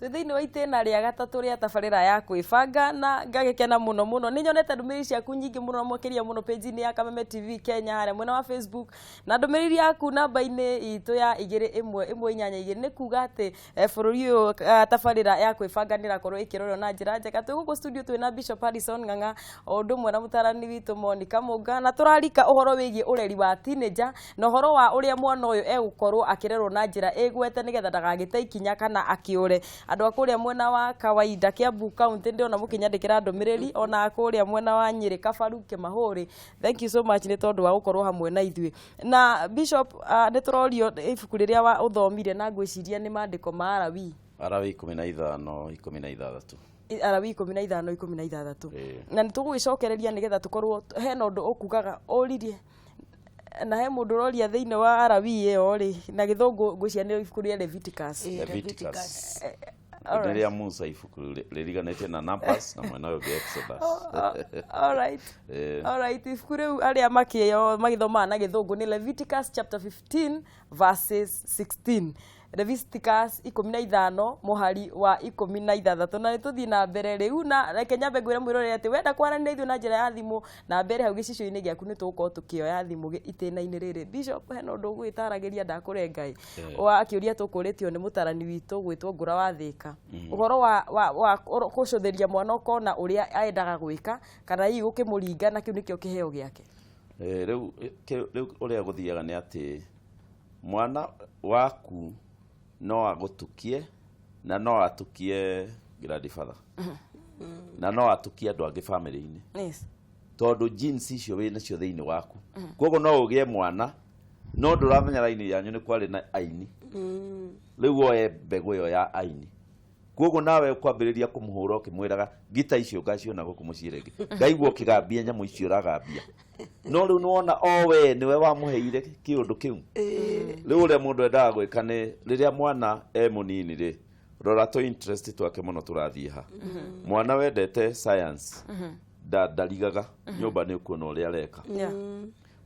Twĩ thĩinĩ wa itĩna rĩa gatatũ rĩa tabarĩra ya kwĩbanga, na ngagĩkena mũno mũno. Nĩ nyonete ndũmĩrĩri ciaku nyingĩ mũno na makĩria mũno page-inĩ ya Kameme TV Kenya harĩa mwena wa Facebook, na ndũmĩrĩri yaku namba-inĩ itũ ya 21182 nĩ kuga atĩ bũrũri ũyũ, tabarĩra ya kwĩbanga nĩ ĩrakorwo ĩkĩrorwo na njĩra njega. Twĩ gũkũ studio twĩna Bishop Harrison Ng'ang'a o ũndũ ũmwe na mũtarani witũ Monica Mũnga, na tũrarika ũhoro wĩgiĩ ũreri wa teenager na ũhoro wa ũrĩa mwana ũyũ egũkorwo akĩrerwo na njĩra ĩgwete nĩgetha ndagagĩte ikinya kana akĩũre. Andũ a kũrĩa mwena wa Kawaida, Kiambu County, ndĩrona mũkĩnyandĩkĩra ndũmĩrĩri, ona kũrĩa mwena wa Nyĩrĩ, Kabaru, Kĩmahũrĩ, thank you so much nĩ tondũ wa gũkorwo hamwe na ithuĩ. Na Bishop, nĩ tũrorio ibuku rĩrĩa ũthomire, na ngwĩciria nĩ maandĩko ma Alawii. Alawii 15:16. Alawii 15:16. Na nĩ tũgũgĩcokereria nĩgetha tũkorwo hena ũndũ ũkugaga ũririe, na he mũndũ ũroria thĩinĩ wa Alawii ĩyo rĩ, na gĩthũngũ ngwĩciria nĩ ibuku rĩa Leviticus. Leviticus. Alright. Nĩ rĩa Musa, ibuku rĩriganĩtie na Numbers na mwena ũyũ ũngĩ Exodus. Alright. Alright, ibuku rĩu arĩa makĩo magĩthomaga na gĩthũngũ nĩ Leviticus chapter 15 verses 16. Leviticus 15 mũhari wa 16. Na nĩ tũthiĩ na mbere rĩu, na reke nyambe ngwĩre mwĩrorere atĩ wenda kwaranĩria ithuĩ na njĩra ya thimũ na mbere hau gĩcicio-inĩ gĩaku, nĩ tũgũkorwo tũkĩoya thimũ itĩna-inĩ rĩrĩ. Bishop, hena ũndũ ũgwĩtaragĩria ndakũrenga ĩ, wa kĩũria tũkũrĩtio nĩ mũtarani witũ gwĩtwo Ngũra wa Thĩka, ũhoro wa kũcũthĩria mwana ũkona ũrĩa endaga gwĩka kana hihi gũkĩmũringa na kĩu nĩkĩo kĩheo gĩake. Rĩu ũrĩa gũthiaga nĩ atĩ mwana waku no agũtukie na no atukie grandfather na no atukie andũ angĩ family-inĩ, tondũ genes icio wĩ nacio thĩinĩ waku. Koguo no ũgĩe mwana no ndũramenya raini yanyu nĩ kwarĩ na aini, rĩu oe mbegũ ĩyo ya aini. Koguo nawe ũkwambĩrĩria kũmũhũra ũkĩmwĩraga ngita icio ngaciona gũkũ mũciĩ rĩngĩ, ngaigua ũkĩgambia nyamũ icio ũragambia, no rĩu nĩwona o we nĩwe wamũheire kĩũndũ kĩu. Rĩu ũrĩa mũndũ endaga gwĩka nĩ rĩrĩa mwana e mũnini rĩ, rora tũ interest twake mũno tũrathiĩ ha. Mwana wendete science ndarigaga nyũmba, nĩ ũkuona ũrĩa areka.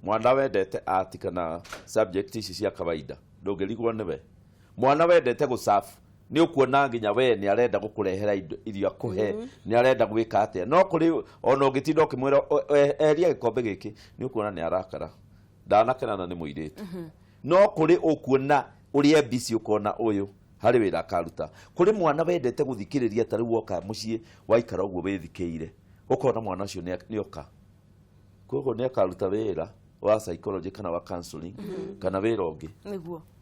Mwana wendete art kana subject ici cia kawaida, ndũngĩrigwo nĩwe. Mwana wendete gũcabu, nĩ ũkuona nginya we nĩ arenda gũkũrehera indo irio akũhe, nĩ arenda gwĩka atĩa. No kũrĩ ona ũngĩtinda ũkĩmwĩra eheria gĩkombe gĩkĩ, nĩ ũkuona nĩ arakara, ndanakena na nĩ mũirĩtu. No kũrĩ ũkuona ũrĩa busy, ũkona ũyũ harĩ wĩra akaruta. Kũrĩ mwana wendete gũthikĩrĩria, ta rĩu woka mũciĩ waikara ũguo wĩthikĩire, ũkona mwana ũcio nĩ oka, koguo nĩ akaruta wĩra wa psychology kana wa counseling kana wĩra ũngĩ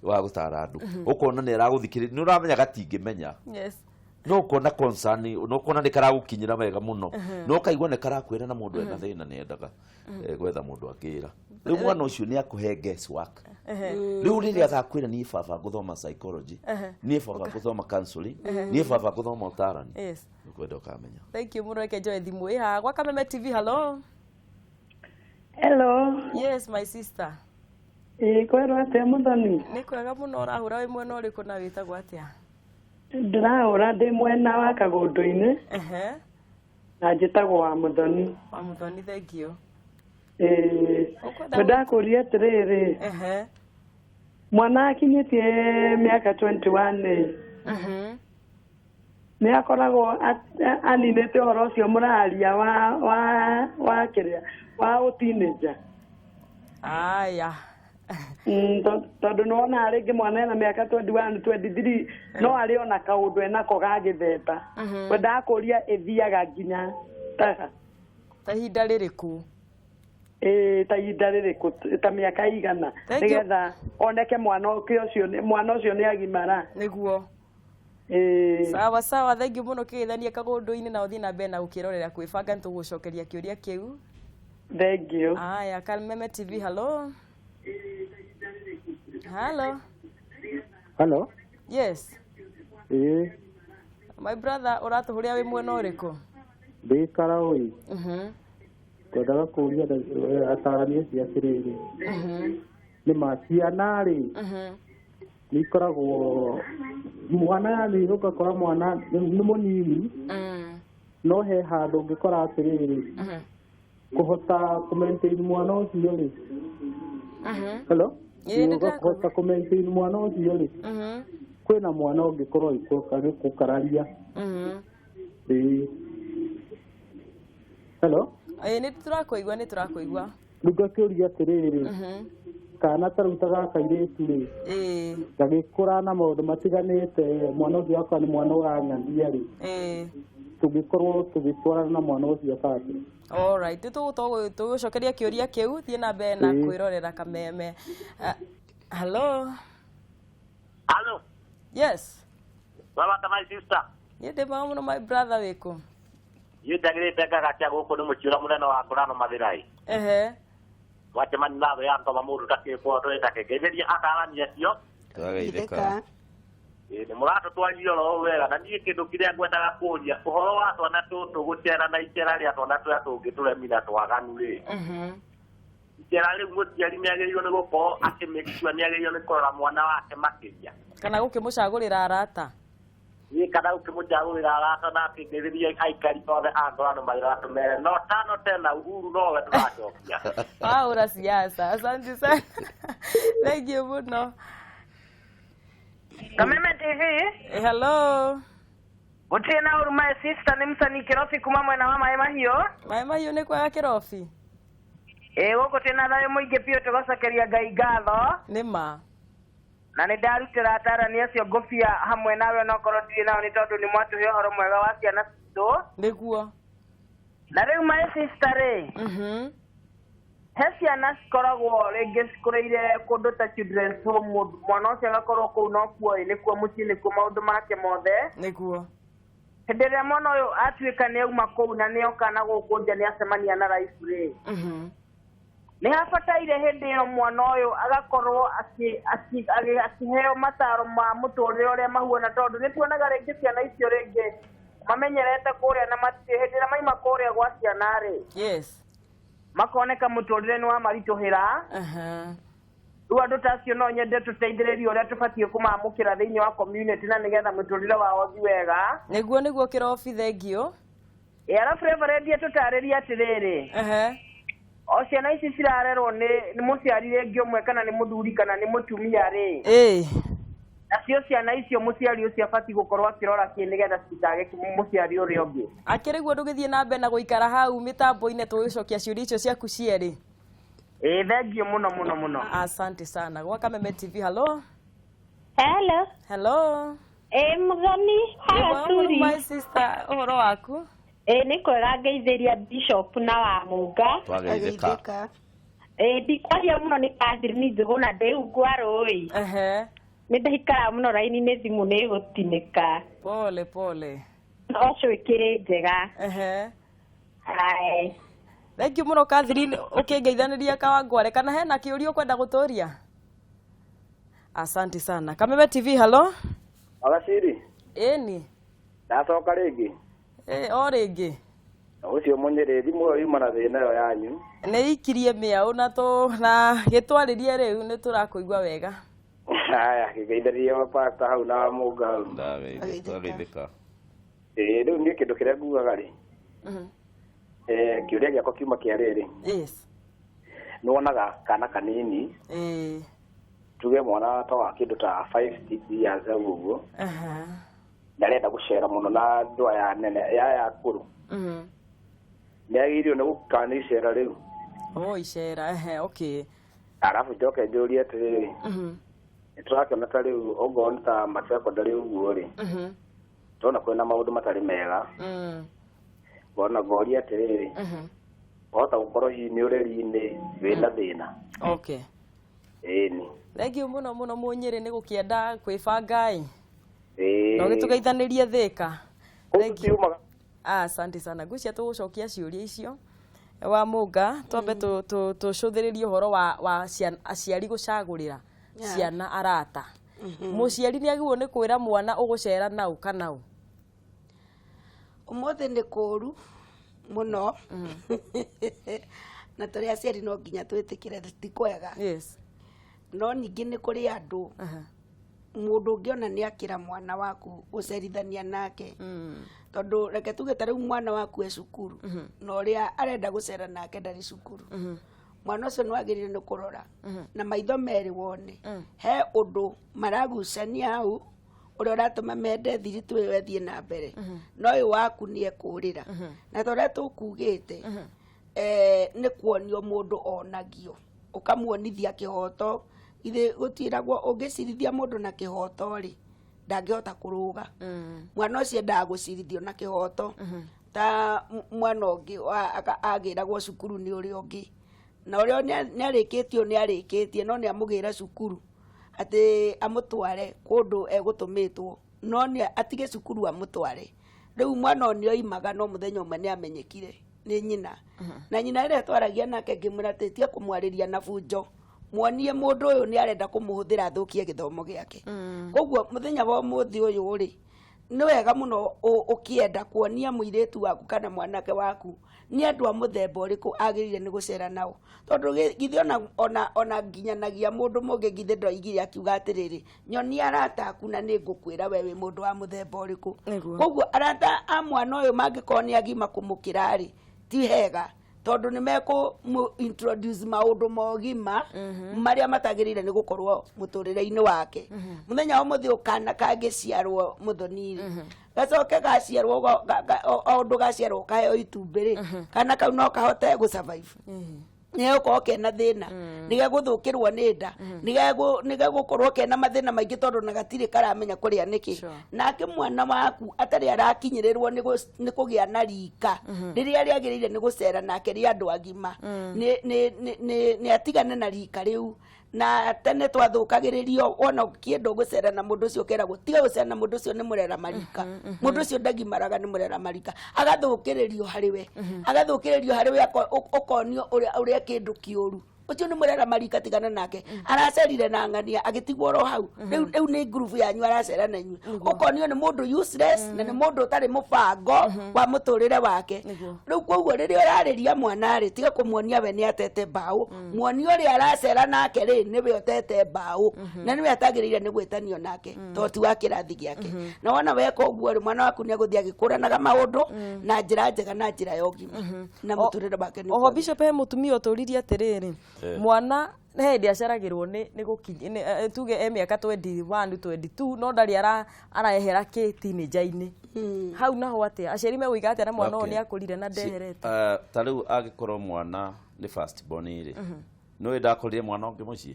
wa gũtara andũ. Ũkona nĩ aragũthikĩrĩria, nĩ ũramenya gatingĩmenya, no ũkona concern, no ũkona nĩ karagũkinyĩra wega mũno, no ũkaigua nĩ karakwĩra, na mũndũ ena thĩna nĩ endaga gwetha mũndũ angĩra. Rĩu mwana ũcio nĩ akũhe guess work. Rĩu rĩrĩa agakwĩra, "Niĩ baba ngũthoma psychology, niĩ baba ngũthoma counseling, niĩ baba ngũthoma ũtarani," ũkwenda ũkamenya. Thank you mũno. Reke njoe thimũ ĩ haha gwa Kameme TV. Hello. Hello. Yes, my sister. Ĩĩ, kwerwo atĩa, Mũthoni? Nĩ kwega mũno. Ũrahũra wĩ mwena ũrĩkũ na wĩtagwo atĩa? Ndĩrahũra ndĩ mwena wa Kagũndũ-inĩ na njĩtagwo wa Mũthoni. Wa Mũthoni, thank you. Ĩĩ. Ũkwenda Ndakũria atĩrĩrĩ, mwana akinyĩtie mĩaka 21 ĩ, nĩ akoragwo aninĩte ũhoro ũcio mũraria wa kĩrĩa wa ũteenager? Aya. Tondũ nĩ wonaga rĩngĩ mwana ena mĩaka 21, 23, no arĩ ona kaũndũ enako ga gĩthemba. Wendaga kũria ĩthiaga nginya taha? Ta ihinda rĩrĩkũ? Ĩĩ, ta ihinda rĩrĩkũ, ta mĩaka igana? Thank you. Nĩgetha oneke mwana ũkĩ ũcio mwana ũcio nĩ agimara. Ĩĩ. Sawa sawa, thank you mũno. Kĩgeithania Kagũndũ-inĩ na ũthiĩ na mbere na gũkĩrorera kwĩbanga, nĩ tũgũcokeria kĩũria kĩu. Thank you. Aya, Kameme TV, hello, hello. Hello. Yes. Ĩĩ. My brother, ũratũhũrĩra wĩ mwena ũrĩkũ? Ndĩ Karaũi. Ngwendaga kũũria atarani acio atĩrĩrĩ, nĩ ma ciana rĩ, nĩ ikoragwo mwana, yani ũgakora mwana nĩ mũnini, no he handũ ũngĩkora atĩrĩrĩ, kũhota kũ-maintain mwana ũcio rĩ. Hello. Ĩĩ, nĩ kũhota kũ-maintain mwana ũcio rĩ. Kwĩna mwana ũngĩkorwo agĩkũkararia. Ĩĩ. Hello. Ĩĩ, nĩ tũrakũigua, nĩ tũrakũigua. Rĩu ngakĩũria atĩrĩrĩ, kana ta rĩu ta gaka kairĩtu rĩ, gagĩkũra na maũndũ matiganĩte, mwana ũcio akwa nĩ mwana ũrang'ania rĩ, tũngĩkorwo tũgĩtwarana na mwana ũcio atĩa? Alright, tũgũcokeria kĩũria kĩu, thiĩ na mbere na kwĩrorera Kameme. Hello. Hello. Yes. Baba ta my sister. Niĩ ndĩ mwega mũno, my brother, wĩkũ? Niĩ njagĩrĩte ngagatia gũkũ nĩ mũciũra mũnene wa ngũrano Mathirai. Wacemania na thũ ya ngoma mũndũ takĩkwo twĩta kĩngeithĩria atarani acio. Twageithĩka. Ĩĩ, nĩ mũratũtwarithia oro wega, na niĩ kĩndũ kĩrĩa ngwendaga kũria, ũhoro wa twana tũtũ gũcera na icera rĩa twana tũrĩa tũngĩ tũremi na twaganu rĩ, icera rĩu mũciari nĩ agĩrĩirwo nĩ gũkorwo akĩmĩkua, nĩ agĩrĩirwo nĩ kũrora mwana wake makĩria? Kana gũkĩmũcagũrĩra arata? Ĩ, kana ũkĩmũcagũrĩra arata, na akĩngeithĩria aikari othe a ngorano Mathira, tũmere no tano tena, Uhuru nowe tũracokia. Waũra siasa. Asante sana, thank you mũno. Kameme TV. Hello. Gũtirĩ na ũru, my sister, nĩ mũcani Kĩrobi kuma mwena wa Maĩ Mahiũ. Maĩ Mahiũ nĩ kwega, Kĩrobi? Ĩ, gũkũ twĩna thayũ mũingĩ biũ, tũgacokeria Ngai ngatho. Nĩ ma. Na nĩ ndarutĩra atarani acio ngũbia hamwe nawe, onokorwo ndirĩ nao, nĩ tondũ nĩ mwatũhe ũhoro mwega wa ciana citũ. Nĩguo. Na rĩu, my sister rĩ, he ciana cikoragwo rĩngĩ cikũrĩire kũndũ ta children's home, mwana ũcio agakorwo kũu nokuo ĩ, nĩkuo mũciĩ, nĩkuo maũndũ make mothe. Hĩndĩ ĩrĩa mwana ũyũ atuĩka nĩ auma kũu na nĩ oka na gũkũ nja, nĩ acemania na life rĩ, nĩ habataire hĩndĩ ĩyo mwana ũyũ agakorwo akĩheo mataro ma mũtũrĩre ũrĩa mahuana, tondũ nĩ tuonaga rĩngĩ ciana icio rĩngĩ mamenyerete kũrĩa na matirĩ hĩndĩ ĩrĩa maima kũrĩa gwa ciana rĩ, makoneka mũtũrĩre nĩ wamaritũhĩra. Rĩu andũ ta acio no nyende tũteithĩrĩrie ũrĩa tũbatiĩ kũmamũkĩra thĩinĩ wa community na nĩgetha mũtũrĩre wao ũthiĩ wega. Nĩguo, Kĩrobi, thank you. Ĩ, arabu Reverend tũtarĩrie atĩrĩrĩ, o ciana ici cirarerwo nĩ mũciari rĩngĩ ũmwe, kana nĩ mũthuri kana nĩ mũtumia rĩ, nacio ciana icio mũciari ũcio abatiĩ gũkorwo akĩrora kĩ nĩgetha citikage mũciari ũrĩa ũngĩ? Akĩrĩ guo, ndũgĩthiĩ na mbere na gũikara hau mĩtambo-inĩ, tũgĩcokia ciũria icio ciaku cierĩ. Ĩ, thengiũ mũno mũno mũno. Asante sana. Gwa Kameme TV, hello. Hello. Hello. Ĩ, mũthoni. Nĩguo, Hagaturi. my sister, ũhoro waku? Ĩ, nĩ kwega, ngeithĩria Bishop na wa Mũnga. Twageithĩka. Ĩ, ndikwaria mũno, nĩ Catherine Njũgũna, ndĩ rungu wa rũĩ. Nĩ ndaikara mũno raini-inĩ, thimũ nĩ ĩgũtinĩka. Pole pole. No ĩkĩrĩ njega. Ae. Thank you mũno, Catherine, ũkĩngeithanĩria Kawangware. Kana hena kĩũria ũkwenda gũtũria? Asante sana. Kameme TV, hello. Agaciri. Ĩni. Ndacoka rĩngĩ. Ĩ, o rĩngĩ. Ũcio mũnyĩrĩ, thimũ ĩyo yuma na thĩna ĩyo yanyu. Nĩ ikirie mĩaũ na tũ na gĩtwarĩrie rĩu, nĩ tũrakũigua wega. Haya, kĩgeithĩrie pastor hau na Mũnga hau. Twageithĩka. Ĩ, rĩu niĩ kĩndũ kĩrĩa ngugaga rĩ, kĩũria gĩakwa kiuma kĩa rĩrĩ, nĩ wonaga kana kanini, tuge mwana ta wa kĩndũ ta 5, 6 years hau ũguo, ndarenda gũcera mũno na andũ aya nene aya akũrũ, nĩ agĩrĩirwo nĩ gũkana icera rĩu? O icera, ehe, okay. Arabu njoke njũrie atĩrĩrĩ, nĩ tũrakĩona ta rĩu ongorwo nĩ ta macekondarĩ ũguo rĩ, tũrona kwĩna maũndũ matarĩ mega, ngona ngoria atĩrĩrĩ, wahota gũkorwo hihi nĩ ũreri-inĩ wĩna thĩna? Ĩni. Thank you mũno mũno, mũnyĩrĩ, nĩ gũkĩenda kwĩbanga ĩ. Ĩĩ. Na ũgĩtũgeithanĩrie Thĩka. Kũu tutiumaga. Asante sana. Ngwĩciria tũgũcokia ciũria icio wa Mũnga, twambe tũcũthĩrĩrie ũhoro wa aciari gũcagũrĩra ciana arata. Mũciari nĩ agĩrĩirwo nĩ kwĩra mwana ũgũcera nau kana ũ? Ũmũthĩ nĩ kũũru mũno, na tũrĩ aciari no nginya twĩtĩkĩre ti kwega. No ningĩ nĩ kũrĩ andũ, mũndũ ũngĩona nĩ akĩra mwana waku gũcerithania nake, tondũ reke tuge ta rĩu mwana waku e cukuru, na ũrĩa arenda gũcera nake ndarĩ cukuru, mwana ũcio nĩ wagĩrĩire nĩ kũrora na maitho merĩ wone he ũndũ maragucania hau. Ũrĩa ũratũma mende thiritũ ĩyo ĩthiĩ na mbere, no ũyũ waku nĩ ekũrĩra. Na ta ũrĩa tũkugĩte, nĩ kuonio mũndũ onagio, ũkamuonithia kĩhoto. Ithe gũtiragwo ũngĩcirithia mũndũ na kĩhoto rĩ, ndangĩhota kũrũga. Mwana ũcio endaga gũcirithio na kĩhoto. Ta mwana ũngĩ agĩragwo cukuru nĩ ũrĩa ũngĩ, na ũrĩa nĩ arĩkĩtio, nĩ arĩkĩtie, no nĩ amũgĩra cukuru atĩ amũtware kũndũ egũtũmĩtwo, no nĩ atige cukuru amũtware. Rĩu mwana ũyũ nĩ oimaga, no mũthenya ũmwe nĩ amenyekire nĩ nyina, na nyina ĩrĩa twaragia nake ngĩmwĩra atĩ tiga kũmwarĩria na bunjo, muonie mũndũ ũyũ nĩ arenda kũmũhũthĩra athũkie gĩthomo gĩake. Koguo mũthenya wa ũmũthĩ ũyũ rĩ, nĩ wega mũno ũkĩenda kuonia mũirĩtu waku kana mwanake waku nĩ andũ a mũthemba ũrĩkũ agĩrĩire nĩ gũcera nao, tondũ githĩ ona nginyanagia mũndũ mũngĩ, githĩ ndoigire akiuga atĩrĩrĩ, "Nyonia arata aku na nĩ ngũkwĩra we wĩ mũndũ wa mũthemba ũrĩkũ." Koguo arata a mwana ũyũ mangĩkorwo nĩ agima kũmũkĩra rĩ, ti hega, tondũ nĩ mekũ introduce maũndũ mogima marĩa matagĩrĩire nĩ gũkorwo mũtũrĩre-inĩ wake. Mũthenya wa mũthĩ ũkana kangĩciarwo mũthoni-rĩ, gacoke gaciarwo o ũndũ gaciarwo kaheo itumbĩ rĩ, kana kau no kahote gũ survive? Nĩ gũkorwo kena thĩna, nĩ gegũthũkĩrwo nĩ nda, nĩ gegũkorwo kena mathĩna maingĩ, tondũ na gatirĩ karamenya kũrĩa nĩkĩ. Nake mwana waku atarĩ arakinyĩrĩrwo nĩ kũgĩa na rika rĩrĩa rĩagĩrĩire nĩ gũcera nake rĩa andũ agima, nĩ atigane na rika rĩu. Na tene twathũkagĩrĩrio, wona ũkĩenda gũcera na mũndũ ũcio ũkeragwo tiga gũcera na mũndũ ũcio, nĩ mũrera marika, mũndũ ũcio ndagimaraga, nĩ mũrera marika. Agathũkĩrĩrio harĩ we, agathũkĩrĩrio harĩ we, ũkonio ũrĩa kĩndũ kĩũru, ũcio nĩ mũrera marika, tigana nake, aracerire na ng'ania agĩtigwo oro hau. Rĩu nĩ ngurubu yanyu aracera na inyuĩ, ũkonio nĩ mũndũ useless na nĩ mũndũ ũtarĩ mũbango wa mũtũrĩre wake. Rĩu koguo rĩrĩa ũrarĩria mwana rĩ, tiga kũmuonia we nĩ atete mbaũ, muonie ũrĩa aracera nake rĩ nĩwe ũtete mbaũ na nĩwe atagĩrĩire nĩ gwĩtanio nake, tondũ ti wa kĩrathi gĩake. Na wona weka ũguo rĩ, mwana waku nĩ egũthiĩ agĩkũranaga maũndũ na njĩra njega na njĩra ya ũgima, na mũtũrĩre wake nĩ Oho ũkwagĩra. Bishop, he mũtumia ũtũririe atĩrĩrĩ, mwana he hĩndĩ aceragĩrwo nĩ gũkinya tuge e mĩaka 21, 22, no ndarĩ arehera kĩ teenager-inĩ hau. Naho atĩa, aciari megũiga atĩa na mwana ũyũ nĩ akũrire na ndeherete? Ta rĩu angĩkorwo mwana nĩ first born rĩ, nĩũĩ ndakorire mwana ũngĩ mũciĩ,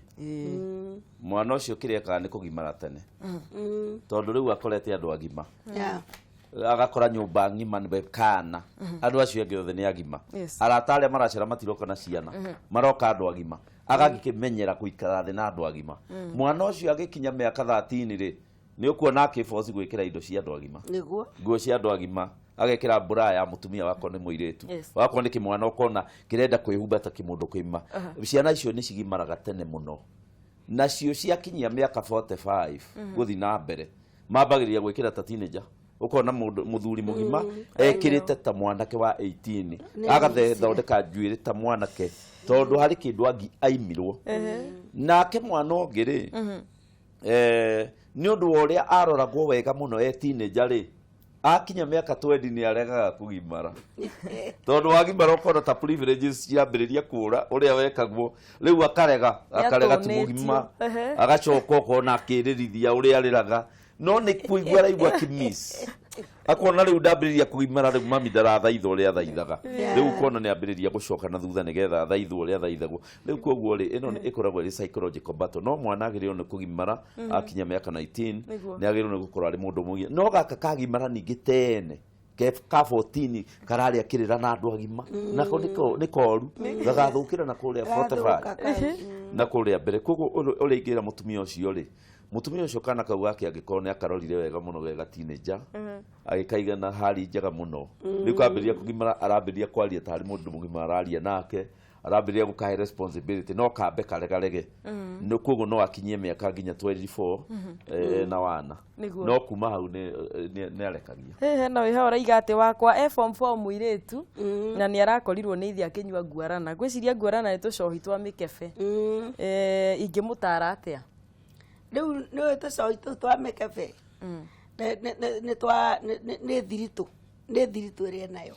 mwana ũcio kĩrĩa ekaga nĩ kũgimara tene, tondũ rĩu akorete andũ agima, agakora nyũmba ng'ima nĩwe kana andũ acio angĩ othe nĩ agima. Arata arĩa maracera matiroka na ciana, maroka andũ agima. Agagĩkĩmenyera gũikara thĩ na andũ agima. Mwana ũcio agĩkinya mĩaka 13 rĩ, nĩ ũkuona akĩboci gwĩkĩra indo cia andũ agima, nguo cia andũ agima, agekĩra mbura ya mũtumia wakwa nĩ mũirĩtu, wakwa nĩ kĩmwana, ũkona kĩrenda kwĩhumba ta kĩmũndũ kĩgima. Ciana icio nĩ cigimaraga tene mũno, nacio ciakinyia mĩaka 45 gũthiĩ na mbere mambagĩrĩria gwĩkĩra ta teenager. Ũkona mũndũ mũthuri mũgima ekĩrĩte ta mwanake wa 18, agathondeka njuĩrĩ ta mwanake, tondũ harĩ kĩndũ angi aimirwo. Nake mwana ũngĩ rĩ, nĩ ũndũ wa ũrĩa aroragwo wega mũno e teenager rĩ, akinya mĩaka 20 nĩ aregaga kũgimara, tondũ wagimara ũkona ta privileges ciambĩrĩria kũra ũrĩa wekagwo. Rĩu akarega, akarega ti mũgima. Agacoka ũkona akĩrĩrithia ũrĩa arĩraga, no nĩ kũigua araigua kĩmiss, akona rĩu ndambĩrĩria kũgimara, rĩu mami ndarathaitha ũrĩa athaithaga. Rĩu ũkona nĩ ambĩrĩria gũcoka na thutha nĩgetha athaithwo ũrĩa athaithagwo rĩu. Koguo rĩ, ĩno nĩ ĩkoragwo ĩrĩ psychological battle, no mwana agĩrĩirwo nĩ kũgimara akinya mĩaka 19. Nĩ agĩrĩirwo nĩ gũkorwo arĩ mũndũ mũgima, no gaka kagimara ningĩ tene ka 14 kararĩa kĩrĩra na andũ agima, nako nĩ koru, gagathũkĩra na kũrĩa 45 Gathũka kau. Na kũrĩa mbere. Koguo ũrĩa ingĩra mũtumia ũcio rĩ, mũtumia ũcio kana kau gake angĩkorwo nĩ akarorire wega mũno gega teenager, agĩkaiga na hali njega mũno, rĩu kambĩrĩria kũgimara arambĩrĩria kwaria tarĩ mũndũ mũgima araria nake, arambĩrĩria gũkahe responsibility, no kambe karegarege. Nĩ koguo no akinyie mĩaka nginya 24 na wana, no kuma hau nĩ arekagia. Hehe, no ĩho ũraiga atĩ wakwa e form 4 mũirĩtu, na nĩ arakorirwo nĩ ithe akĩnyua nguarana. Ngwĩciria nguarana nĩ tũcohi twa mĩkebe. Ingĩmũtara atĩa? Rĩu nĩũĩ tũcoi tũu twa mĩkebe nĩ twa nĩ thiritũ, nĩ thiritũ ĩrĩa enayo,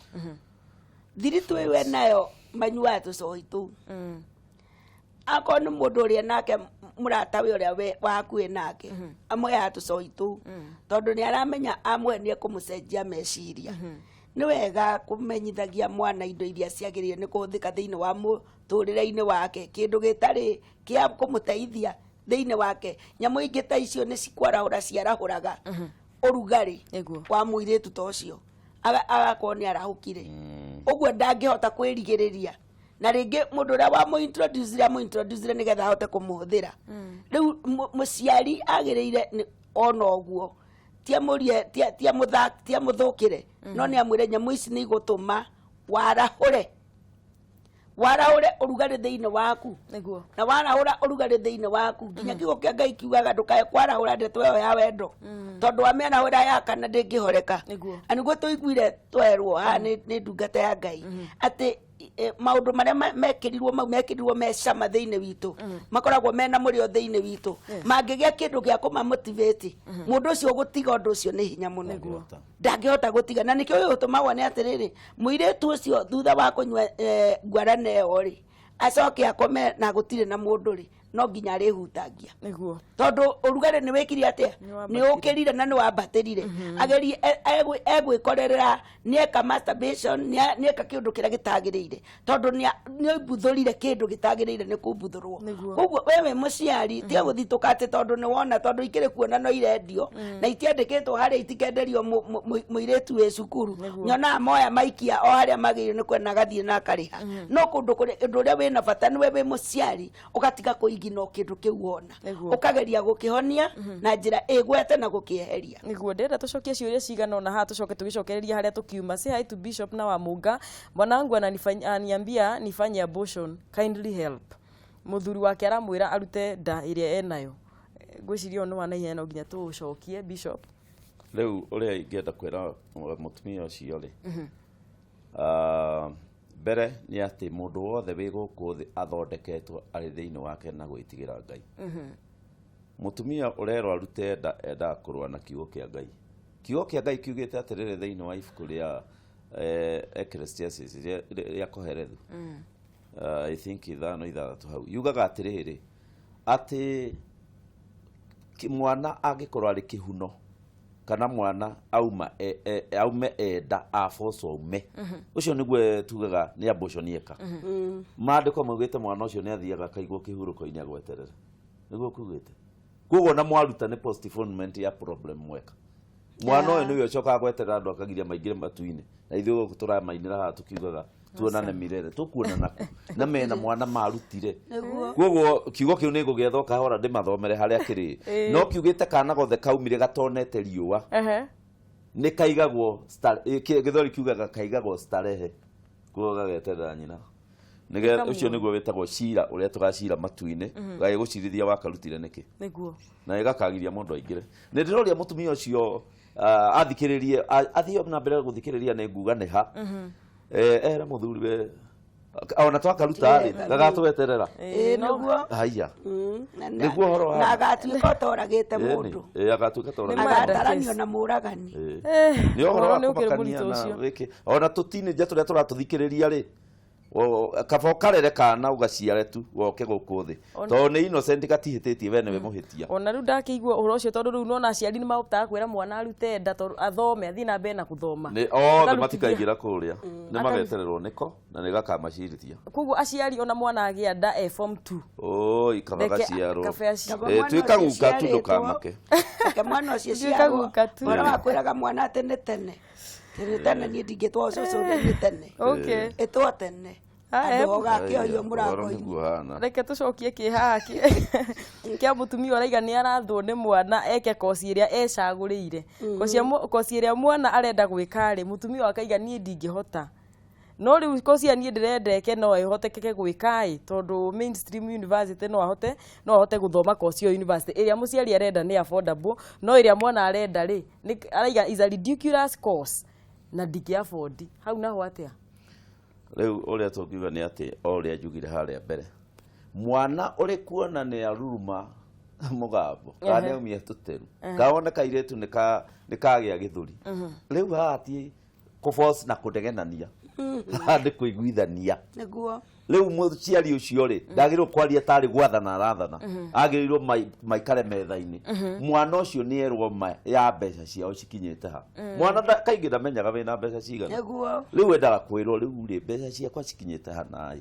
thiritũ ĩyo enayo manyuaga tũcoi tũu. Akorwo nĩ mũndũ ũrĩa nake mũratawe ũrĩa wa hakuhĩ nake amũheaga tũcoi tũu, tondũ nĩ aramenya amwe nĩ ekũmũcenjia meciria. Nĩ wega kũmenyithagia mwana indo iria ciagĩrĩire nĩ kũhũthĩka thĩinĩ wa mũtũrĩre-inĩ wake, kĩndũ gĩtarĩ kĩa kũmũteithia thĩinĩ wake. Nyamũ ingĩ ta icio nĩ cikwarahũra ciarahũraga ũrugarĩ wa mũirĩtu ta ũcio, agakorwo nĩ arahũkire ũguo ndangĩhota kwĩrigĩrĩria. Na rĩngĩ mũndũ ũrĩa wamũ-introduce amũ-introduce nĩgetha ahote kũmũhũthĩra. Rĩu mũciari agĩrĩire ona ũguo tiamũrie tiamũthũkĩre, no nĩ amwĩre nyamũ ici nĩ igũtũma warahũre ũrugarĩ thĩinĩ waku. Na warahũra ũrugarĩ thĩinĩ waku nginya kiugo kĩa Ngai kiugaga ndũkae kwarahũra ndeto ĩyo ya wendo, tondũ wamĩarahũra ya kana ndĩngĩhoreka. Na nĩguo tũiguire twerwo haha nĩ ndungata ya Ngai atĩ maũndũ marĩa mekĩrirwo mau mekĩrirwo me cama thĩinĩ witũ, makoragwo mena mũrĩo thĩinĩ witũ, mangĩgĩa kĩndũ gĩa kũmamotivate mũndũ ũcio gũtiga ũndũ ũcio nĩ hinya mũno, ndangĩhota gũtiga. Na nĩkĩo gĩgũtũma wone atĩrĩrĩ, mũirĩtu ũcio thutha wa kũnyua ngwarana ĩyo rĩ, acoke akome na gũtirĩ na mũndũ rĩ, no nginya arĩhutangia. Tondũ ũrugarĩ nĩ wĩkire atĩa, nĩ ũkĩrire na nĩ wambatĩrire. Agerie egwĩkorerera nĩ eka masturbation, nĩ eka kĩndũ kĩrĩa gĩtagĩrĩire, tondũ nĩ oimbuthũrire kĩndũ gĩtagĩrĩire nĩ kumbuthũrwo. Koguo we wĩ mũciari tiga gũthitũka atĩ tondũ nĩ wona, tondũ ikĩrĩ kuona no irendio na itiandĩkĩtwo harĩa itikenderio mũirĩtu wĩ cukuru. Nyonaga moya maikia o harĩa magĩrĩire nĩ kwenda agathiĩ na akarĩha. No kũndũ kũrĩa ũndũ ũrĩa wĩna bata nĩwe wĩ mũciari ũgatiga kũigina kĩndũ kĩu wona, ũkageria gũkĩhonia na njĩra ĩgwete na gũkĩeheria. Nĩguo ndĩrenda tũcokie ciũria cigana ũna haha, tũcoke tũgĩcokereria harĩa tũkiuma. Say hi to Bishop na Wamunga. Mwanangu ananiambia nifanye abortion, kindly help. Mũthuri wake aramwĩra arute nda ĩrĩa enayo. Ngwĩciria ũyũ nĩ wa naihenya, no nginya tũũcokie Bishop. Rĩu ũrĩa ingĩenda kwĩra mũtumia ũcio rĩ, mbere nĩ atĩ mũndũ wothe wĩ gũkũ thĩ athondeketwo arĩ thĩinĩ wake na gwĩtigĩra Ngai. Mũtumia ũrerwo arute nda endaga kũrũa na kiugo kĩa Ngai. Kiugo kĩa Ngai kiugĩte atĩrĩrĩ thĩinĩ wa ibuku rĩa Ecclesiastes rĩa Kohelethu, I think 5:6 hau, yugaga atĩrĩrĩ atĩ mwana angĩkorwo arĩ kĩhuno kana mwana auma aume enda aboco aume, ũcio nĩguo tugaga nĩ abortion eka. Maandĩko maugĩte mwana ũcio nĩ athiaga akaigwo kĩhurũko-inĩ agweterere, nĩguo kugĩte. Koguo na mwaruta nĩ postponement ya problem mweka. Mwana ũyũ nĩwe ũcokaga gweterera andũ akagiria maingĩre matu-inĩ, na ithuĩ gũkũ tũramainĩra haha tũkiugaga tuonane mirere, tũkuonana kũ na mena mwana marutire. Koguo kiugo kĩu nĩ ngũgĩetha kahora ndĩmathomere harĩa kĩrĩ, no kiugĩte kana gothe kaumire gatonete riũa nĩ kaigagwo, gĩthweri kiugaga kaigagwo starehe, koguo gageterera nyina. Nĩgetha ũcio nĩguo wĩtagwo cira ũrĩa tũgacira matu-inĩ, gagĩgũcirithia wakarutire nĩkĩ, na gĩgakagiria mũndũ aingĩre. Nĩ ndĩroria mũtumia ũcio athikĩrĩrie, athiĩ na mbere gũthikĩrĩria, nĩ nguga nĩ ha ere mũthuri we ona twakaruta rĩ gagatweterera. Nĩguo haiya nĩguo ũhoro wa na agatuĩka ũtoragĩte mũndũ, agatuĩka toragĩte, agataranio na mũragani. Nĩ ũhoro wa kũmakania na wĩkĩ ona tũtinĩnja tũrĩa tũratũthikĩrĩria rĩ, kaba ũkarere kana ũgaciare tu woke gũkũ thĩ, tondũ nĩ innocent gatihĩtĩtie, we nĩwe mũhĩtia. Ona rĩu ndakĩigua ũhoro ũcio, tondũ rĩu nona aciari nĩ mahotaga kwĩra mwana arute nda tondũ athome, athiĩ na mbere na gũthoma. Nĩ othe matikaingĩra kũrĩa, nĩ magetererwo nĩko na nĩ gakamacirithia. Koguo aciari ona mwana agĩa nda e form 2, oi kaba gaciarwo, tuĩka guka tu ndũkamake. Reke mwana ũcio ciarwo, ũhoro wa kwĩraga mwana atĩ nĩ tene tene tene, niĩ ndingĩtwo cũcũ nĩ tene, ĩtwo tene andũ ũgakĩohio mũrango-inĩ. Reke tũcokie kĩhaha kĩa mũtumia ũraiga nĩ arathwo nĩ mwana eke koci ĩrĩa ecagũrĩire, koci ĩrĩa mwana arenda gwĩka rĩ, mũtumia akaiga niĩ ndingĩhota, no rĩu koci ĩrĩa niĩ ndĩrenda eke no ĩhotekeke gwĩka ĩ, tondũ mainstream university no ahote gũthoma koci ĩyo university ĩrĩa mũciari arenda nĩ affordable, no ĩrĩa mwana arenda rĩ araiga is a ridiculous course na ndingĩ afford. Hau naho atĩa? Rĩu ũrĩa tũngiuga nĩ atĩ o ũrĩa njugire harĩa mbere, mwana ũrĩ kuona nĩ aruruma mũgambo kana nĩ aumia tũteru, kana wone kairĩtu nĩ kagĩa gĩthũri, rĩu haha ti kũforce na kũnegenania, haha nĩ kũiguithania. Nĩguo Rĩu mũciari ũcio rĩ ndagĩrĩirwo kwaria tarĩ gwathana arathana, agĩrĩirwo maikare metha-inĩ. Mwana ũcio nĩ erwo ma ya mbeca ciao cikinyĩte ha. Mwana kaingĩ ndamenyaga wĩna mbeca cigana. Rĩu endaga kwĩrwo rĩu rĩ mbeca ciakwa cikinyĩte ha naĩ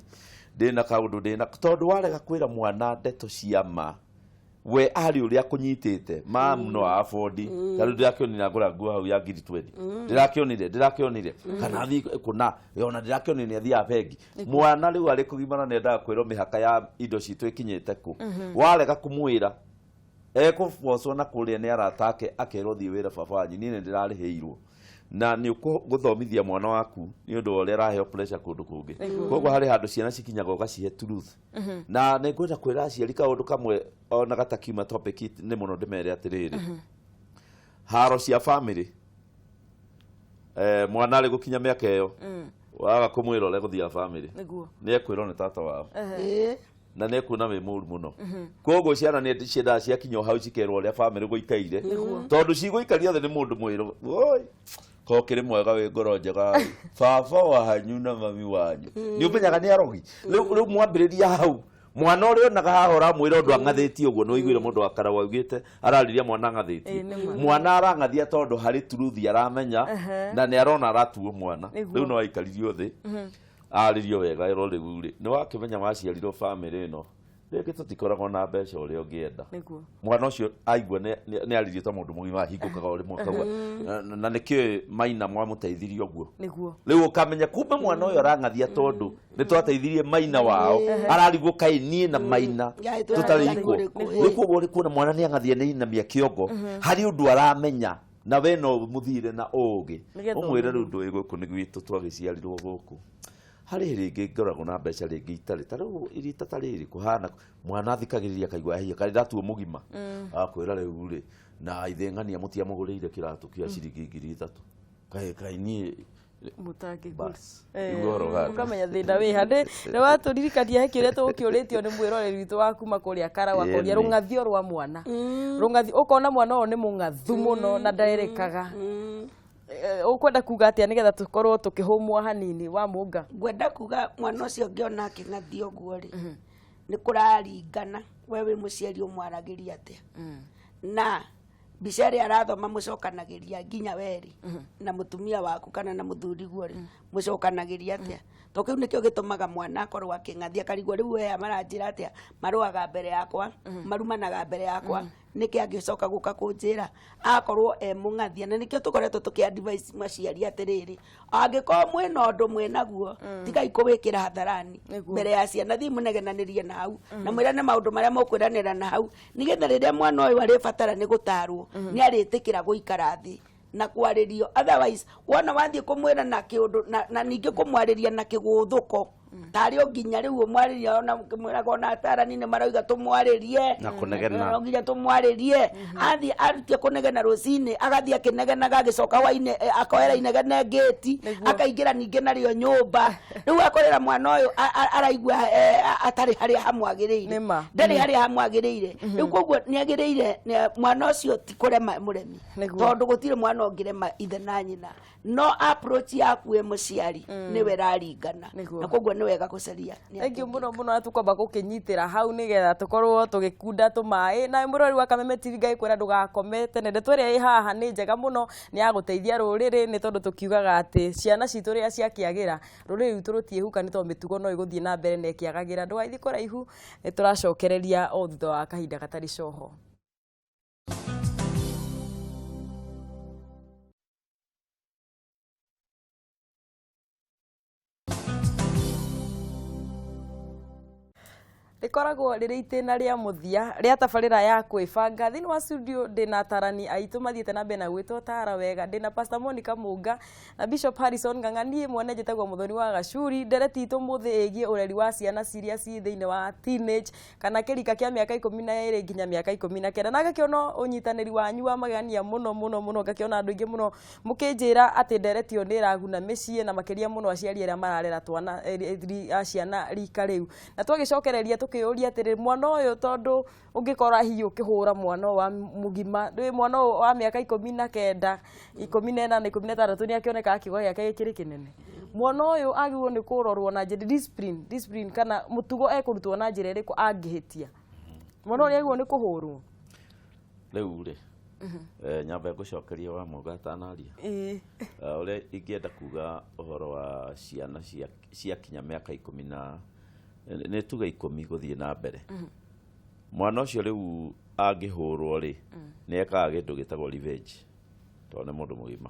ndĩna kaũndũ ndĩna, tondũ warega kwĩra mwana ndeto cia ma we arĩ ũrĩa akũnyitĩte mam no afford tarĩu ndĩrakĩonire agũra nguo hau ya ngiri 20 ndĩrakĩonire kana athiĩ kũna ona ndĩrakĩonire nĩ athiaga bengi. Mwana rĩu arĩ kũgimara nĩ endaga kwĩrwo mĩhaka ya indo citũ ĩkinyĩte kũ. Warega kũmwĩra ekũbocwo na kũrĩa nĩ arata ake akerwo thiĩ wĩra baba wanyu niĩ nĩ ndĩrarĩhĩirwo. Na nĩ ũgũthomithia mwana waku nĩ ũndũ wa ũrĩa araheo pressure kũndũ kũngĩ. Koguo harĩ handũ ciana cikinyaga ũgacihe truth. Na nĩ ngwenda kwĩra aciari kaũndũ kamwe ona gatakiuma topic nĩ mũno ndĩmere atĩrĩrĩ. Haro cia family mwana arĩ gũkinya mĩaka ĩyo waga kũmwĩra ũrĩa gũthiaga family nĩ ekwĩrwo nĩ tata wao na nĩ ekuona wĩ mũru mũno. Koguo ciana nĩ ciendaga ciakinya hau cikerwo ũrĩa family gũikaire, tondũ cigũikaria thĩ nĩ mũndũ mwĩrũ oi ko kĩrĩ mwega wĩ ngoro njega baba wanyu na mami wanyu nĩ ũmenyaga nĩ arogi. Rĩu mwambĩrĩria hau mwana ũrĩa onaga haha ũramwĩra ũndũ ang'athĩtie ũguo nĩ ũiguire mũndũ wa Karau augĩte araririe mwana ang'athĩtie. Mwana arang'athia tondũ harĩ truth aramenya na nĩ arona aratuo mwana. Rĩu no aikaririo thĩ arĩrio wega erwo rĩu rĩ nĩ wakĩmenya waciarirwo family ĩno rĩngĩ tũtikoragwo na mbeca ũrĩa ũngĩenda. Mwana ũcio aigua nĩ aririe ta mũndũ mũgima ahingũkaga o rĩmwe akauga na nĩkĩĩ maina mwamũteithirie ũguo. Rĩu ũkamenya kumbe mwana ũyũ arang'athia tondũ nĩ twateithirie maina wao ararigwo kaĩ niĩ na maina tũtarĩ iko. Rĩu koguo ũrĩ kuona mwana nĩ ang'athia nĩ inamia kĩongo harĩ ũndũ aramenya na we no mũthire na ũũgĩ ũmwĩre rĩu ndũĩ gũkũ nĩ gwitũ twagĩciarirwo gũkũ harĩ rĩngĩ ngoragwo na mbeca rĩngĩ itarĩ ta rĩu irita ta rĩrĩ kũhana mwana athikagĩrĩria akaigua ehia karĩ ndatuo mũgima akwĩra rĩu rĩ na ithe ng'ania mũtiamũgũrĩire kĩratũ kĩa ciringi 3,000 kaĩ kaĩ niĩ mũtangĩgũra ũkamenya thĩna wĩ ha. Nĩ watũririkania he kĩũria tũgũkĩũrĩtio nĩ mwĩroreri witũ wa kuma kũrĩa Karau akũria rũng'athio rwa mwana. Rũng'athio ũkona mwana ũyũ nĩ mũng'athu mũno na ndarerekaga. Ũkwenda kuga atĩa nĩgetha tũkorwo tũkĩhũmwo hanini wa Mũnga? Ngwenda kuga mwana ũcio ũngĩona akĩng'athia ũguo rĩ nĩ kũraringana we wĩ mũciari ũmwaragĩria atĩa na mbica ĩrĩa arathoma mũcokanagĩria nginya werĩ na mũtumia waku kana na mũthuriguo rĩ mũcokanagĩria atĩa to kĩu nĩkĩo gĩtũmaga mwana akorwo akĩng'athia akarigwo rĩu we maranjĩra atĩa marũaga mbere yakwa marumanaga mbere yakwa nĩkĩ angĩcoka gũka kũnjĩra akorwo e mũng'athia. Na nĩkĩo tũkoretwo tũkĩ advise maciari atĩrĩrĩ angĩkorwo mwĩna ũndũ mwĩnaguo tigai kũwĩkĩra hadharani mbere ya ciana thiĩ mũnegenanĩrie na hau na mwĩrane maũndũ marĩa mũkwĩranĩra na hau nĩgetha rĩrĩa mwana ũyũ arĩbatara nĩ gũtarwo nĩ arĩtĩkĩra gũikara thĩ na kwarĩrio. Otherwise wona wathiĩ kũmwĩra na kĩũndũ na ningĩ kũmwarĩria na kĩgũthũko tarĩ o nginya rĩu ũmwarĩria ona mwĩraga ona atarani nĩ marauga tũmwarĩrie na kũnegena no nginya tũmwarĩrie athiĩ arutie kũnegena rũcinĩ agathiĩ akĩnegenaga agĩcoka hwainĩ akoera inegene ngĩti akaingĩra ningĩ narĩo nyũmba rĩu akorera mwana ũyũ araigua atarĩ harĩa hamwagĩrĩire ndarĩ harĩa hamwagĩrĩire. Rĩu koguo nĩ agĩrĩire mwana ũcio ti kũrema mũremi tondũ gũtirĩ mwana ũngĩrema ithe na nyina no approach yaku we mũciari nĩwe ĩraringana na koguo nĩ wega gũcaria. Thank you mũno mũno na tũkwamba gũkĩnyitĩra hau nĩgetha tũkorwo tũgĩkunda tũmaĩ. Na mũrori wa Kameme TV ngagĩkwĩra ndũgakome tene ndeto ĩrĩa ĩ haha nĩ njega mũno nĩ ya gũteithia rũrĩrĩ nĩ tondũ tũkiugaga atĩ ciana citũ rĩrĩa ciakĩagĩra rũrĩrĩ rwitũ rũtiĩhuka nĩ tondũ mĩtugo no ĩgũthiĩ na mbere na ĩkĩagagĩra. Ndũgathiĩ kũraihu nĩ tũracokereria o thutha wa kahinda gatarĩ coho. Rĩkoragwo rĩrĩ itĩna rĩa mũthia rĩa tabarĩra ya kwĩbanga. Thĩinĩ wa studio ndĩna atarani aitũ mathiĩte na mbere na gwĩtwo tara wega. Ndĩna Pastor Monica Mũnga na Bishop Harrison Ng'ang'a. Niĩ mwene njĩtagwo Mũthoni wa Gacuri. Ndereti itũ mũthĩ ĩgiĩ ũreri wa ciana ciria ci thĩinĩ wa teenage kana kĩrika kĩa mĩaka 12 nginya mĩaka 19. Na ngakĩona ũnyitanĩri wanyu wa magegania mũno mũno mũno, ngakĩona andũ aingĩ mũno mũkĩnjĩra atĩ ndereti ĩyo nĩ ĩraguna mĩciĩ na makĩria mũno aciari arĩa mararera twana ciana rika rĩu. Na twagĩcokereria Ngũkĩũria atĩrĩ, mwana ũyũ, tondũ ũngĩkora hihi ũkĩhũra mwana ũyũ wa mũgima, rĩ mwana ũyũ wa mĩaka 19, 18, 16, nĩ akĩoneka kiugo gĩake gĩkĩrĩ kĩnene. Mwana ũyũ agĩrĩirwo nĩ kũrorwo na njĩra discipline kana mũtugo ekũrutwo na njĩra ĩrĩkũ angĩhĩtia? Mwana ũyũ nĩ agĩrĩirwo nĩ kũhũrwo? Rĩu rĩ, nyambe ngũcokeria wa mũga atanaria. Ũrĩa ingĩenda kuga ũhoro wa ciana ciakinya mĩaka 10 na nĩ tuge 10 gũthiĩ na mbere, mwana ũcio rĩu angĩhũrwo rĩ, nĩ ekaga kĩndũ gĩtagwo revenge, tondũ nĩ mũndũ mũgima.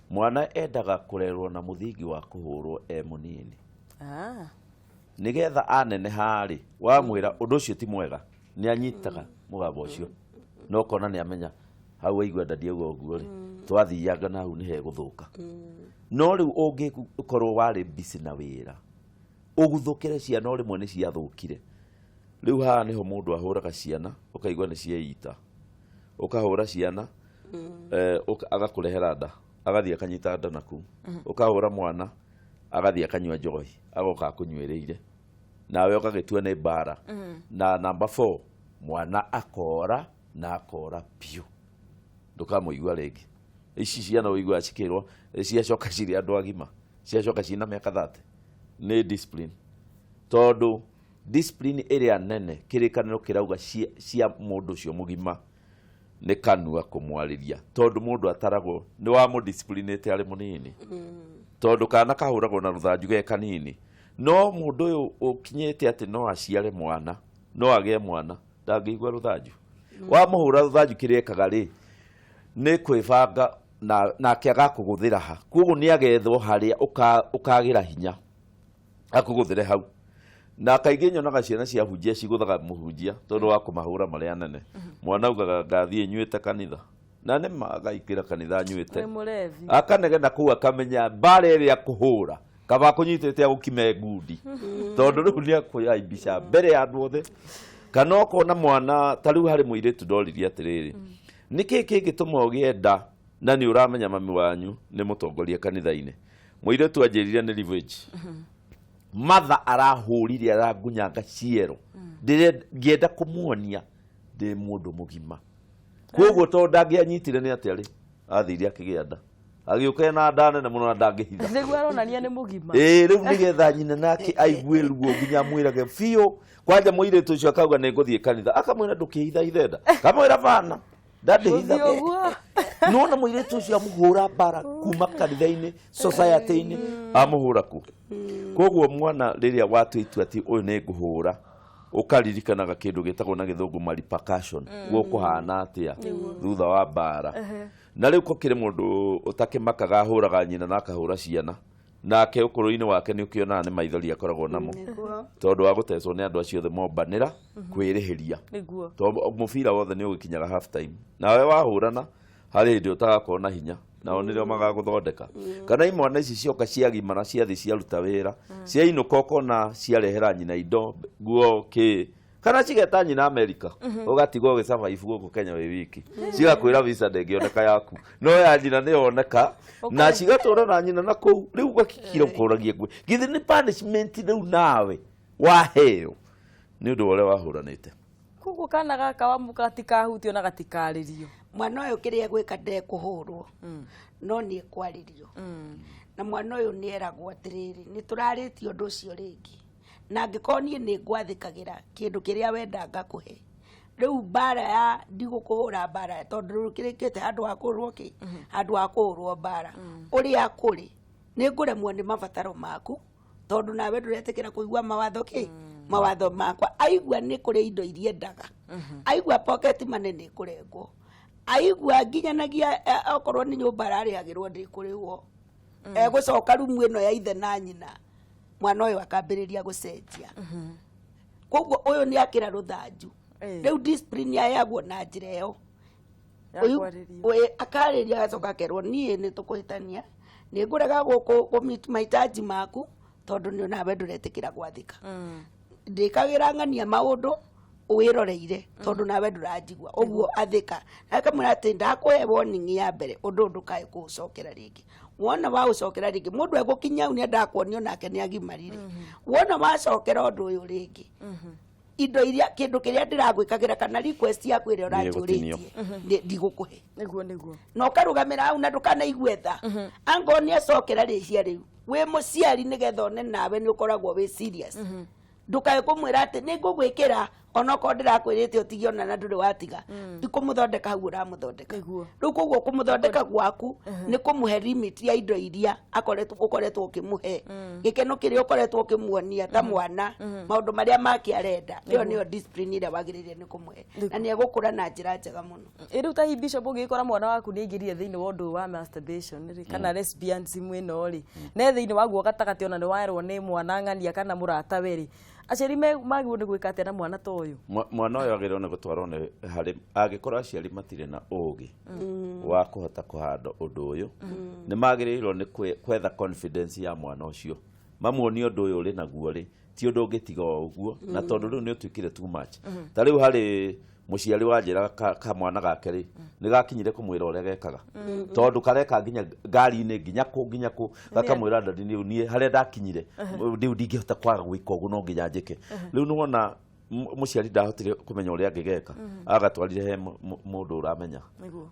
Mwana endaga kũrerwo na mũthingi wa kũhũrwo e mũnini, nĩgetha aneneha rĩ, wamwĩra ũndũ ũcio ti mwega, nĩ anyitaga mũgambo ũcio na ũkona nĩ amenya hau waigua ndadi auga ũguo rĩ, twathianga na hau nĩ hegũthũka. No rĩu ũngĩkorwo warĩ busy na wĩra, ũguthũkĩre ciana o rĩmwe, nĩ ciathũkire. Rĩu haha nĩho mũndũ ahũraga ciana, ũkaigua nĩ cieita. Ũkahũra ciana, agakũrehera nda, agathiĩ akanyita nda naku. Ũkahũra mwana, agathiĩ akanyua njohi, agoka akũnyuĩrĩire, nawe ũgagĩtua nĩ mbara. Na number 4, mwana akora na akora biũ, ndũkamũigua rĩngĩ. Ici ciana ũiguaga cikĩrwo ciacoka cirĩ andũ agima, ciacoka ciĩna mĩaka 30, nĩ discipline. Tondũ discipline ĩrĩa nene kĩrĩkanĩro kĩrauga cia mũndũ ũcio mũgima nĩ kanua kũmwarĩria, tondũ mũndũ ataragwo nĩ wamũdisciplinĩte arĩ mũnini. Tondũ kana kahũragwo na rũthanju ge kanini, no mũndũ ũyũ ũkinyĩte atĩ no aciare mwana, no agĩe mwana, ndangĩigua rũthanju. Wamũhũra rũthanju, kĩrĩa ekaga rĩ, nĩ kwĩbanga nake agakũgũthĩra ha. Koguo nĩ agethwo harĩa ũkagĩra hinya akũgũthĩre hau. Na kaingĩ nyonaga ciana cia hunjia cigũthaga mũhunjia tondũ wa kũmahũra marĩa nene. Mwana augaga, "Ngathiĩ nyuĩte kanitha," na nĩ ma againgĩra kanitha anyuĩte. Nĩ mũrevi. Akanegena kũu, akamenya mbara ĩrĩa akũhũra kaba akũnyitĩte agũkime ngundi, tondũ rĩu nĩ akũyaibisha mbere ya andũ othe. Kana ũkona mwana ta rĩu, harĩ mũirĩtu ndoririe atĩrĩrĩ, nĩkĩ kĩngĩtũma ũgĩe nda na nĩ ũramenya mami wanyu nĩ mũtongoria kanitha-inĩ? Mũirĩtu anjĩrire nĩ revenge. Matha arahũrire, arangunyanga ciero, ngĩenda kũmuonia ndĩ mũndũ mũgima. Koguo tondũ ndangĩanyitire nĩ atĩa rĩ, athire akĩgĩa nda, agĩũka ena nda nene mũno na ndangĩhitha. Nĩguo aronania nĩ mũgima. Ĩĩ, rĩu nĩgetha nyina nake aigue ruo nginya amwĩrage biũ. Kwanja mũirĩtu ũcio akauga, "Nĩ ngũthiĩ kanitha." Akamwĩra, "Ndũkĩhitha nda." Kamwĩra, "Bana, ndandĩhitha." Gũthiĩ ũguo. Nona mũirĩtu ũcio amũhũra mbara kuma kanitha-inĩ, society-inĩ, amũhũra kũ. Koguo mwana rĩrĩa watua itua atĩ ũyũ nĩ ngũhũra, ũkaririkanaga kĩndũ gĩtagwo na Gĩthũngũ ma repercussion, gũkũhana atĩa thutha wa mbara. Na rĩu gũkĩrĩ mũndũ ũtakĩmakaga, ahũraga nyina na akahũra ciana, nake ũkũrũ-inĩ wake nĩ ũkĩonaga nĩ maithori akoragwo namo, tondũ wa gũtecwo nĩ andũ acio othe mombanĩra kwĩrĩhĩria. Tondũ mũbira wothe nĩ ũgĩkinyaga half time, nawe wahũrana harĩ hĩndĩ ũtagakorwo na hinya, nao nĩrĩo magagũthondeka. Kana imwana ici cioka ciagimara, ciathiĩ ciaruta wĩra, ciainũka, ũkona ciarehera nyina indo, nguo, kĩ, kana cigeta nyina Amerika, ũgatigwo ũgĩsurvive gũkũ Kenya wĩ wiki. Cigakwĩra visa ndĩngĩoneka yaku, no ya nyina nĩ yoneka, na cigatũra na nyina na kũu. Rĩu ũgakira ũkoragia ngwe, githĩ nĩ punishment rĩu nawe waheo nĩ ũndũ wa ũrĩa wahũranĩte? Koguo kana gaka wa gatikahutio na gatikarĩrio? Mwana ũyũ kĩrĩa egwĩka, ndekũhũrwo, no nĩ ekwarĩrio. Na mwana ũyũ nĩ eragwo atĩrĩrĩ, nĩ tũrarĩtie ũndũ ũcio rĩngĩ, na angĩkorwo niĩ nĩ ngwathĩkagĩra kĩndũ kĩrĩa wenda ngakũhe, rĩu mbara ya ndigũkũhũra mbara, tondũ rũkĩrĩkĩte handũ ha kũhũrwo kĩ, handũ ha kũhũrwo mbara ũrĩa kũrĩ, nĩ ngũremwo nĩ mabataro maku, tondũ nawe ndũretĩkĩra kũigua mawatho kĩ, mawatho makwa. Aigua nĩ kũrĩ indo iria endaga, aigua pocket money nĩ kũrengwo, aigua nginyanagia okorwo nĩ nyũmba ararĩhagĩrwo ndĩkũrĩhwo, egũcoka rumu ĩno ya ithe na nyina. Mwana ũyũ akambĩrĩria gũcenjia. Koguo ũyũ nĩ akĩra rũthanju. Rĩu discipline yaheagwo na njĩra ĩyo. Ya Ũyũ- kwarĩrio. Akarĩria, agacoka akerwo, "Niĩ nĩ tũkũhĩtania, nĩ ngũrega gũkũ meet mahitaji maku, tondũ nĩ nawe ndũretĩkĩra gwathĩka. Ndĩkagĩra ng'ania maũndũ wĩroreire, tondũ nawe ndũranjigua ũguo. Athĩka." Na akamwĩra atĩ, "Ndakũhe warning ya mbere, ũndũ ũyũ ndũkae kũũcokera rĩngĩ." Wona waũcokera rĩngĩ, mũndũ egũkinya hau nĩ endaga kuonio nake nĩ agimarire. Wona wacokera ũndũ ũyũ rĩngĩ, indo iria, kĩndũ kĩrĩa ndĩragwĩkagĩra kana request yaku ĩrĩa Nĩ ĩgũtinio. ũranjũrĩtie, ndigũkũhe. Nĩguo, nĩguo. Na ũkarũgamĩra hau na ndũkanaigue tha angorwo nĩ acokera rĩhia rĩu. Wĩ mũciari, nĩgetha one nawe nĩ ũkoragwo wĩ serious, ndũkae kũmwĩra atĩ nĩ ngũgwĩkĩra onokorwo ndĩrakwĩrĩte ũtige, ona na ndũrĩ watiga. Ti kũmũthondeka hau ũramũthondeka. Rĩu koguo kũmũthondeka gwaku nĩ kũmũhe limit ya indo iria akoretwo, ũkoretwo ũkĩmũhe, gĩkeno kĩrĩa ũkoretwo ũkĩmuonia ta mwana, maũndũ marĩa make arenda. Ĩyo nĩyo discipline ĩrĩa wagĩrĩire nĩ kũmũhe, na nĩ egũkũra na njĩra njega mũno. Ĩ rĩu ta hihi, Bishop, ũngĩgĩkora mwana waku nĩ aingĩrire thĩinĩ wa ũndũ wa masturbation rĩ, kana lesbianism ĩno rĩ, ne thĩinĩ waguo gatagatĩ, ona nĩ werwo nĩ mwana ng'ania kana mũratawe rĩ, aciari magĩrĩirwo nĩ gwĩka atĩa na mwana ta ũyũ? Mwana ũyũ agĩrĩirwo nĩ gũtwarwo nĩ harĩ, angĩkorwo aciari matirĩ na ũgĩ wa kũhota kũhanda ũndũ ũyũ, nĩ magĩrĩirwo nĩ kwetha confidence ya mwana ũcio, mamuonie ũndũ ũyũ ũrĩ naguo rĩ, ti ũndũ ũngĩtiga o ũguo, na tondũ rĩu nĩ ũtuĩkire too much. Ta rĩu harĩ mũciari wanjĩraga kamwana gake rĩ, nĩ gakinyire kũmwĩra ũrĩa gekaga, tondũ kareka nginya ngari-inĩ, nginya kũ, nginya kũ, gakamwĩra, "Daddy, rĩu niĩ harĩa ndakinyire rĩu ndingĩhota kwaga gwĩka ũguo, no nginya njĩke rĩu." Nĩ wona mũciari ndahotire kũmenya ũrĩa angĩgeka, agatwarire he mũndũ ũramenya.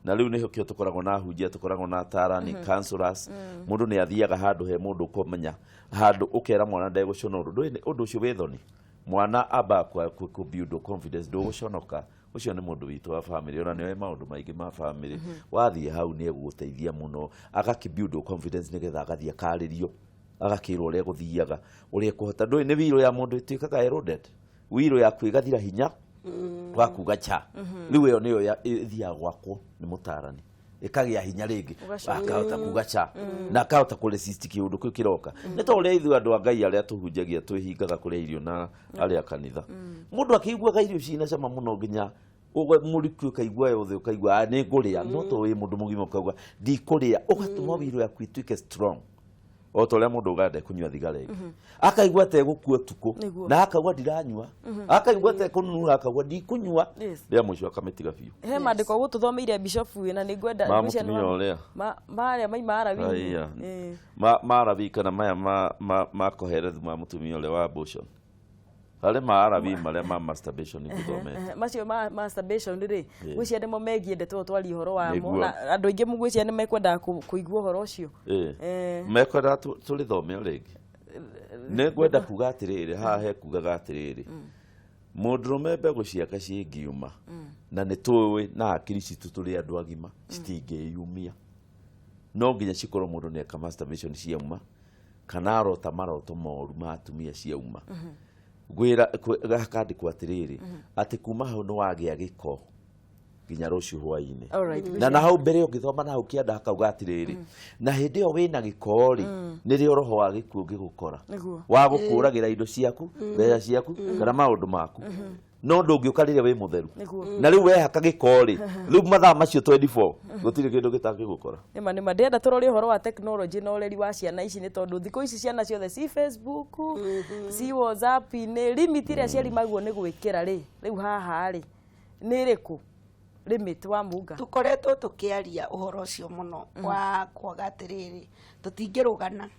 Na rĩu nĩkĩo tũkoragwo na ahunjia, tũkoragwo na atarani, counselors. Mũndũ nĩ athiaga handũ he mũndũ ũkũmenya, handũ ũkera mwana ndegũcona ũndũ. Ndũĩ ũndũ ũcio wĩ thoni, mwana ambaga kũ build confidence, ndũgũconoka, ũcio nĩ mũndũ witũ wa family, ona nĩoĩ maũndũ maingĩ ma family. Wathiĩ hau nĩ egũgũteithia mũno, agakĩ build confidence, nĩgetha agathiĩ akarĩrio, agakĩrwo ũrĩa gũthiaga, ũrĩa ekũhota. Ndũĩ nĩ will ya mũndũ ĩtuĩkaga eroded, will yaku ĩgathira hinya wa kuga cha. Rĩu ĩyo nĩyo ĩthiaga gwakwo nĩ mũtarani, ĩkagĩa hinya rĩngĩ. Ũgacoka. Akahota kuga cha na akahota kũ resist kĩũndũ kĩu kĩroka. Nĩ ta ũrĩa ithuĩ andũ a Ngai arĩa tũhunjagia twĩhingaga kũrĩa irio na arĩa a kanitha, mũndũ akĩiguaga irio cina cama mũno nginya mũriku, ũkaigua yothe, ũkaigua, "Ah, nĩ ngũrĩa," no to wĩ mũndũ mũgima ũkauga, "Ndikũrĩa." Ũgatũma will yaku ĩtuĩke strong, o ta ũrĩa mũndũ ugaga ndekũnyua thigara ĩngĩ, akaigua ta egũkua ũtukũ, na akauga, "Ndiranyua," akaigua ta ekũnunuha, akauga, "Ndikũnyua." Rĩa mũico akamĩtiga biũ. He mandĩko gũtũthomeire, Bishop, na nĩ ngwenda Ma ngwĩciria nĩ mũtumia ũrĩa. Marĩa maima Arabii. Aya. Ma Arabii kana maya ma Kohelethu, ma mũtumia ũrĩa wa abortion, harĩ ma Arabii marĩa ma masturbation ngũthomete. Ehe, macio ma masturbation rĩ, ngwĩciria nĩmo megiĩ ndeto ĩyo twaria ũhoro wamo. Nĩguo. Na andũ aingĩ ngwĩciria nĩ mekwendaga kũigua ũhoro ũcio. Mekwendaga tũrĩthome o rĩngĩ. Nĩ ngwenda kuga atĩrĩrĩ, haha he kugaga atĩrĩrĩ, mũndũrũme mbegũ ciake cingiuma, na nĩ tũĩ na hakiri citũ tũrĩ andũ agima citingĩyumia, no nginya cikorwo mũndũ nĩ eka masturbation ciauma, kana arota maroto moru ma atumia ciauma. Ngwĩra hakandĩkwo atĩrĩrĩ, atĩ kuma hau nĩ wagĩa gĩko nginya rũciũ hwainĩ. Na hau mbere ũngĩthoma na hau kĩanda hakauga atĩrĩrĩ, na hĩndĩ ĩyo wĩna gĩko rĩ, nĩrĩo roho wa gĩkuũ ũngĩgũkora, wa gũkũragĩra indo ciaku, mbeca ciaku kana maũndũ maku, no ndũngĩũka rĩrĩa wĩ mũtheru. Na rĩu wehaka gĩko rĩ, rĩu mathaa macio 24 gũtirĩ kĩndũ gĩtangĩgũkora. Nĩma, nĩma, ndĩrenda tũrore ũhoro wa technology na ũreri wa ciana ici, nĩ tondũ thikũ ici ciana ciothe ci Facebook, ci WhatsApp-inĩ. Limit ĩrĩa aciari maguo nĩ gwĩkĩra rĩ, rĩu haha rĩ, nĩ ĩrĩkũ limit wa munga? Tũkoretwo tũkĩaria ũhoro ũcio mũno wa kwaga atĩrĩrĩ, tũtingĩrũgana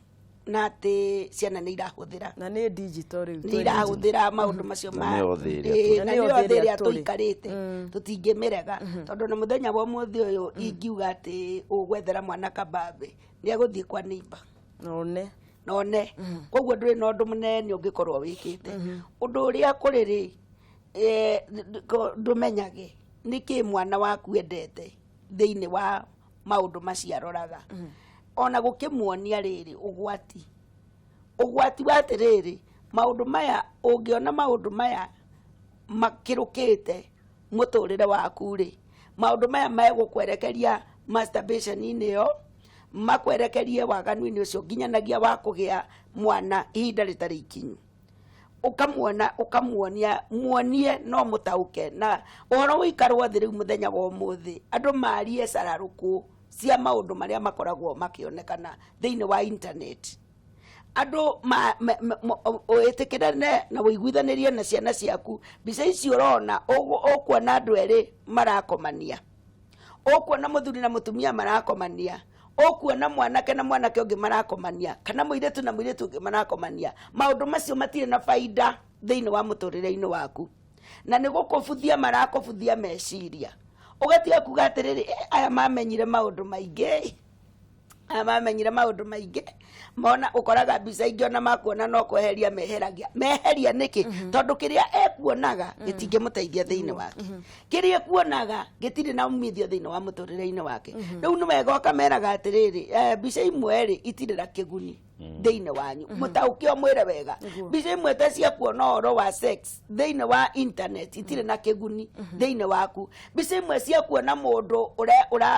na atĩ ciana nĩ irahũthĩra Na nĩ digital rĩu. Nĩ irahũthĩra maũndũ macio Na ma nĩyo thĩ ĩrĩa Ĩĩ, Na na nĩyo nĩyo thĩ thĩ ĩrĩa ĩrĩa tũrĩ. tũikarĩte, tũtingĩmĩrega, tondũ na mũthenya wa ũmũthĩ ũyũ ingiuga atĩ ũgwethera mwana kabambe, nĩ egũthiĩ kwa neighbor None. None koguo ndũrĩ na ũndũ mũnene ũngĩkorwo wĩkĩte. Ũndũ ũrĩa kũrĩ rĩ, ndũmenyage nĩkĩ mwana waku endete thĩinĩ wa maũndũ macio aroraga, ona gũkĩmuonia rĩrĩ ũgwati wa atĩrĩrĩ, maũndũ maya, ũngĩona maũndũ maya makĩrũkĩte mũtũrĩre waku rĩ, maũndũ maya megũkwerekeria masturbation-inĩ ĩyo, makwerekerie waganu-inĩ ũcio nginyanagia wa kũgĩa mwana ihinda rĩtarĩ ikinyu. Ũkamuona, ũkamuonia, muonie no mũtaũke na ũhoro ũikarwo thĩ. Rĩu mũthenya wa ũmũthĩ andũ marie cararũkũ cia maũndũ marĩa makoragwo makĩonekana thĩinĩ wa internet, andũ wĩtĩkĩrane na ũiguithanĩrie na ciana ciaku. Mbica ici ũrona, ũkuona andũ erĩ marakomania, ũkuona mũthuri na mũtumia marakomania. Ũkuona mwanake na mwanake ũngĩ marakomania, kana mũirĩtu na mũirĩtu ũngĩ marakomania, maũndũ macio matirĩ na baida thĩinĩ wa mũtũrĩre-inĩ waku, na nĩ gũkũbuthia marakũbuthia meciria, ũgatiga kuga atĩrĩrĩ, "Eh, aya mamenyire maũndũ maingĩ, aya mamenyire maũndũ maingĩ." Mona ũkoraga mbica ingĩ ona makuona no kweheria meheragia. Meheria nĩkĩ? Tondũ kĩrĩa ekuonaga gĩtingĩmũteithia thĩinĩ wake, kĩrĩa ekuonaga gĩtirĩ na umithio thĩinĩ wa mũtũrĩre-inĩ wake. Rĩu nĩ wega ũkameraga atĩrĩrĩ, mbica imwe rĩ itirĩ na kĩguni thĩinĩ wanyu. Mũtaũke ũmwĩre wega, mbica imwe ta cia kuona ũhoro wa sex thĩinĩ wa internet itirĩ na kĩguni thĩinĩ waku. Mbica imwe cia kuona mũndũ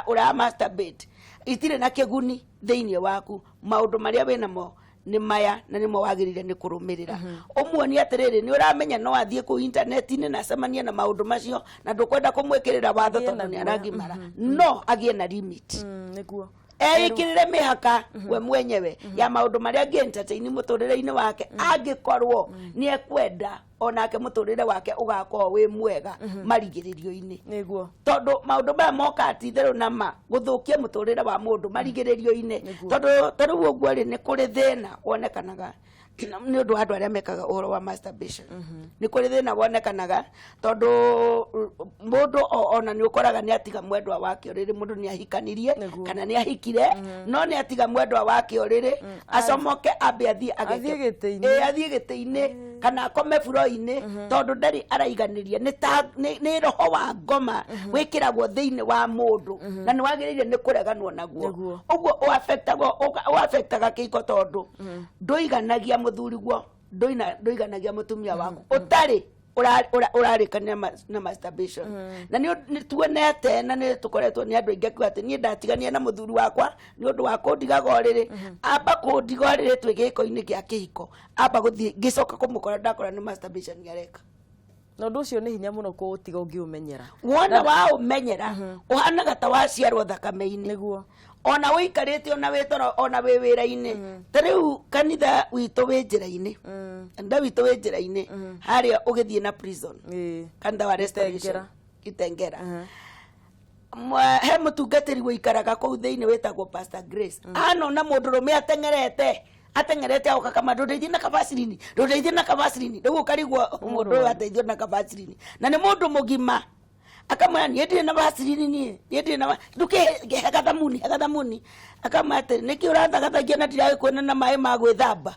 ũra masturbate itirĩ na kĩguni thĩinĩ waku. Maũndũ marĩa wĩnamo nĩ maya na nĩmo wagĩrĩire nĩ kũrũmĩrĩra. Ũmuonie atĩrĩrĩ, nĩ ũramenya no athiĩ kũu intaneti-inĩ na acemanie na maũndũ macio, na ndũkwenda kũmwĩkĩrĩra watho Agĩe tondũ na nĩ guoya. aragimara, no agĩe na limit. Nĩguo. Eĩkĩrĩre mĩhaka we mwenyewe ya maũndũ marĩa angĩ entertain mũtũrĩre-inĩ wake, angĩkorwo nĩ ekwenda onake mũtũrĩre wake ũgakorwo wĩ mwega marigĩrĩrio-inĩ. Tondũ maũndũ maya moka ti itherũ na ma gũthũkia mũtũrĩre wa mũndũ marigĩrĩrio-inĩ. Tondũ ta rĩu ũguo rĩ, nĩ kũrĩ thĩna wonekanaga nĩ ũndũ wa andũ arĩa mekaga ũhoro wa masturbation. Nĩ kũrĩ thĩna wonekanaga tondũ mũndũ ona nĩ ũkoraga nĩ atiga mwendwa wake ũrĩrĩ. Mũndũ nĩ ahikanirie kana nĩ ahikire, no nĩ atiga mwendwa wake ũrĩrĩ, acomoke ambe athiĩ Athiĩ gĩtĩ-inĩ. Ĩĩ, athiĩ gĩtĩ-inĩ kana akome buro-inĩ, tondũ ndarĩ araiganĩria. Nĩ ta nĩ roho wa ngoma wĩkĩragwo thĩinĩ wa mũndũ, na nĩ wagĩrĩire nĩ kũreganwo naguo. Ũguo ũaffectaga kĩhiko, tondũ ndũiganagia mũthuriguo, ndũiganagia mũtumia waku ũtarĩ ũrarĩkania na masturbation. Na nĩ tuonete na nĩ tũkoretwo nĩ andũ aingĩ akiuga atĩ niĩ ndatigania na mũthuri wakwa nĩ ũndũ wa kũndigaga ũrĩrĩ, amba kũndiga ũrĩrĩ twĩ gĩko-inĩ gĩa kĩhiko, amba gũthiĩ, ngĩcoka kũmũkora ndakora nĩ masturbation areka. Na ũndũ ũcio nĩ hinya mũno kũũtiga ũngĩũmenyera. Wona waũmenyera, ũhanaga ta waciarwo thakame-inĩ. Ona ũikarĩte, ona wĩ toro, ona wĩ wĩra-inĩ. Ta rĩu kanitha witũ wĩ njĩra-inĩ, kanitha witũ wĩ njĩra-inĩ harĩa ũgĩthiĩ na prison, kanitha wa Restoration Kitengera. Kitengera. He mũtungatĩri ũikaraga kũu thĩinĩ wĩtagwo Pastor Grace. Anona mũndũrũme ateng'erete ateng'erete agoka kama, "Ndũndeithie na kabacilini, ndũndeithie na kabacilini." Rĩu ũkarigwo mũndũ ũyũ ateithio na kabacilini na nĩ mũndũ mũgima. Akamwĩra, "Niĩ ndirĩ na bacilini, niĩ ndirĩ na ndũkĩhe gathamuni, he gathamuni." Akamwĩra atĩ, "Nĩkĩ ũrathagathagia na ndiragĩkwĩna na maĩ ma gwĩthamba?"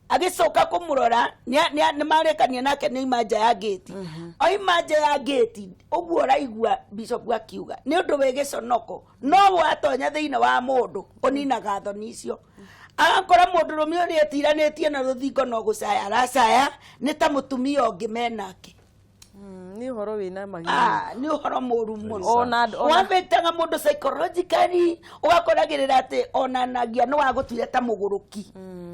Agĩcoka kũmũrora, nĩ marĩkania nake, nĩ oima nja ya ngĩti. Oima nja ya ngĩti ũguo ũraigua bishop akiuga nĩ ũndũ wĩ gĩconoko, no watonya thĩinĩ wa mũndũ ũninaga thoni icio. Agakora mũndũrũme ũrĩa etiranĩtie na rũthingo no gũcaya aracaya, nĩ ta mũtumia ũngĩ menake. Nĩ ũhoro wĩna magigi. Ah, nĩ ũhoro mũru mũno. Wambĩtaga mũndũ psychologically, ũgakoragĩrĩra atĩ ona nagia nĩ wagũtuire ta mũgũrũki,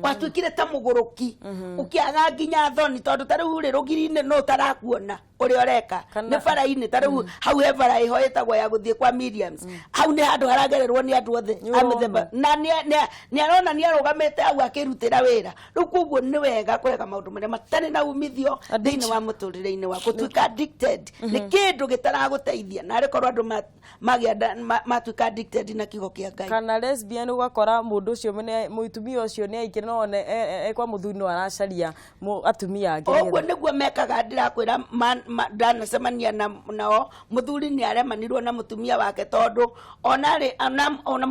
watuĩkire ta mũgũrũki, ũkĩaga nginya thoni, tondũ ta rĩu rĩ rũgiri-inĩ no ũtarakuona ũrĩa ũreka. Nĩ bara-inĩ, ta rĩu hau he bara ĩho ĩtagwo ya gũthiĩ kwa Miriams, hau nĩ handũ haragererwo nĩ andũ othe Nĩ a mĩthemba, na nĩ arona nĩ arũgamĩte hau akĩrutĩra wĩra. Rĩu koguo nĩ wega kũrega maũndũ marĩa matarĩ na umithio thĩinĩ wa mũtũrĩre-inĩ waku. Gũtuĩka addicted nĩ kĩndũ gĩtaragũteithia, na arĩ korwo andũ magĩa matuĩka addicted na kiugo kĩa Ngai. Kana lesbian, ũgakora mũndũ ũcio mũtumia ũcio nĩ aikire, no one e kwa mũthuri no aracaria atumia angĩ. Ũguo nĩguo mekaga. Ndĩrakwĩra, ndanacemania nao, mũthuri nĩ aremanirwo na mũtumia wake, tondũ ona rĩ ona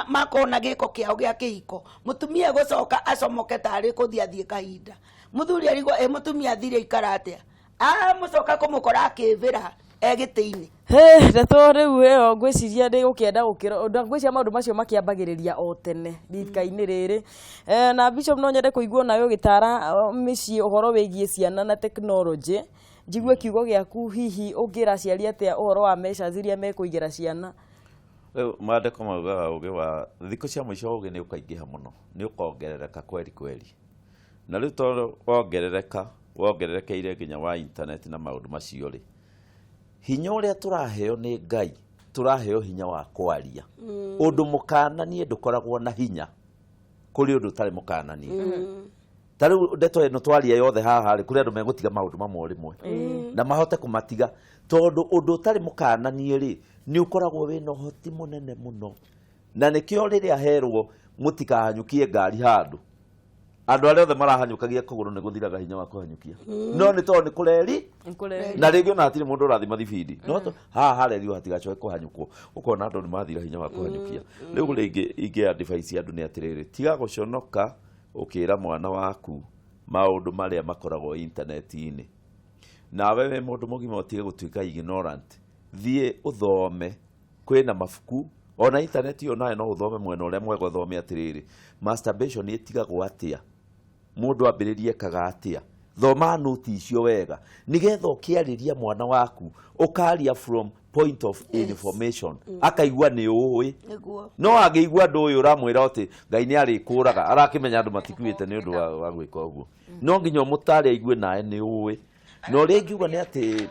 makorwo na gĩko kĩao gĩa kĩhiko, mũtumia gũcoka acomoke tarĩ kũthiĩ athiĩ kahinda. Mũthuri arigwo, "Ĩ mũtumia athire ikara atĩa?" Amũcoka kũmũkora akĩvĩra e gĩtĩ-inĩ. He, ndeto rĩu ĩyo ngwĩciria ndĩ gũkĩenda gũkĩra ngwĩciria maũndũ macio makĩambagĩrĩria o tene rika-inĩ rĩrĩ. Na Bishop, no nyende kũigua nawe ũgĩtara mĩciĩ ũhoro wĩgiĩ ciana na tekinoronjĩ. Njigue kiugo gĩaku, hihi ũngĩra aciari atĩa ũhoro wa measures iria mekũigĩra ciana? Rĩu maandĩko maugaga ũgĩ wa thikũ cia mũico, ũgĩ nĩ ũkaingĩha mũno, nĩ ũkongerereka kweri kweri. Na rĩu tondũ wongerereka wongererekeire nginya wa internet na maũndũ macio rĩ, hinya ũrĩa tũraheo nĩ Ngai, tũraheo hinya wa kwaria. Ũndũ mũkananie ndũkoragwo na hinya kũrĩ ũndũ ũtarĩ mũkananie. Ta rĩu ndeto ĩno twaria yothe haha rĩ, kũrĩ andũ megũtiga maũndũ mamwe o rĩmwe na mahote kũmatiga, tondũ ũndũ ũtarĩ mũkananie rĩ, nĩ ũkoragwo wĩna ũhoti mũnene mũno. Na nĩkĩo rĩrĩa herwo mũtikahanyũkie ngari handũ, andũ arĩa othe marahanyũkagia kũgũrũ nĩ gũthiraga hinya wa kũhanyũkia. No nĩ tondũ nĩ kũreri na rĩngĩ ona hatirĩ mũndũ ũrathima thibindi, no haha harerirwo hatigacoke kũhanyũkwo, ũkona andũ nĩ mathira hinya wa kũhanyũkia. Rĩu rĩngĩ ingĩ advice andũ nĩ atĩrĩrĩ, tiga gũconoka ũkĩra mwana waku maũndũ marĩa makoragwo intaneti-inĩ. Nawe wĩ mũndũ mũgima ũtige gũtuĩka ignorant, thiĩ ũthome, kwĩna mabuku ona intaneti ĩyo, nawe no ũthome mwena ũrĩa mwega, ũthome atĩrĩrĩ, masturbation ĩtigagwo atĩa, mũndũ ambĩrĩrie ekaga atĩa. Thoma noti icio wega nigetha ũkĩarĩria mwana waku ũkaria from point of information, akaigua nĩ ũĩ. No angĩigua ndũĩ, ũramwĩra atĩ Ngai nĩ arĩkũraga, arakĩmenya andũ matikuĩte nĩ ũndũ wa gwĩka ũguo. No nginya ũmũtare aigue nawe nĩ ũĩ. Na ũrĩa ingiuga nĩ atĩ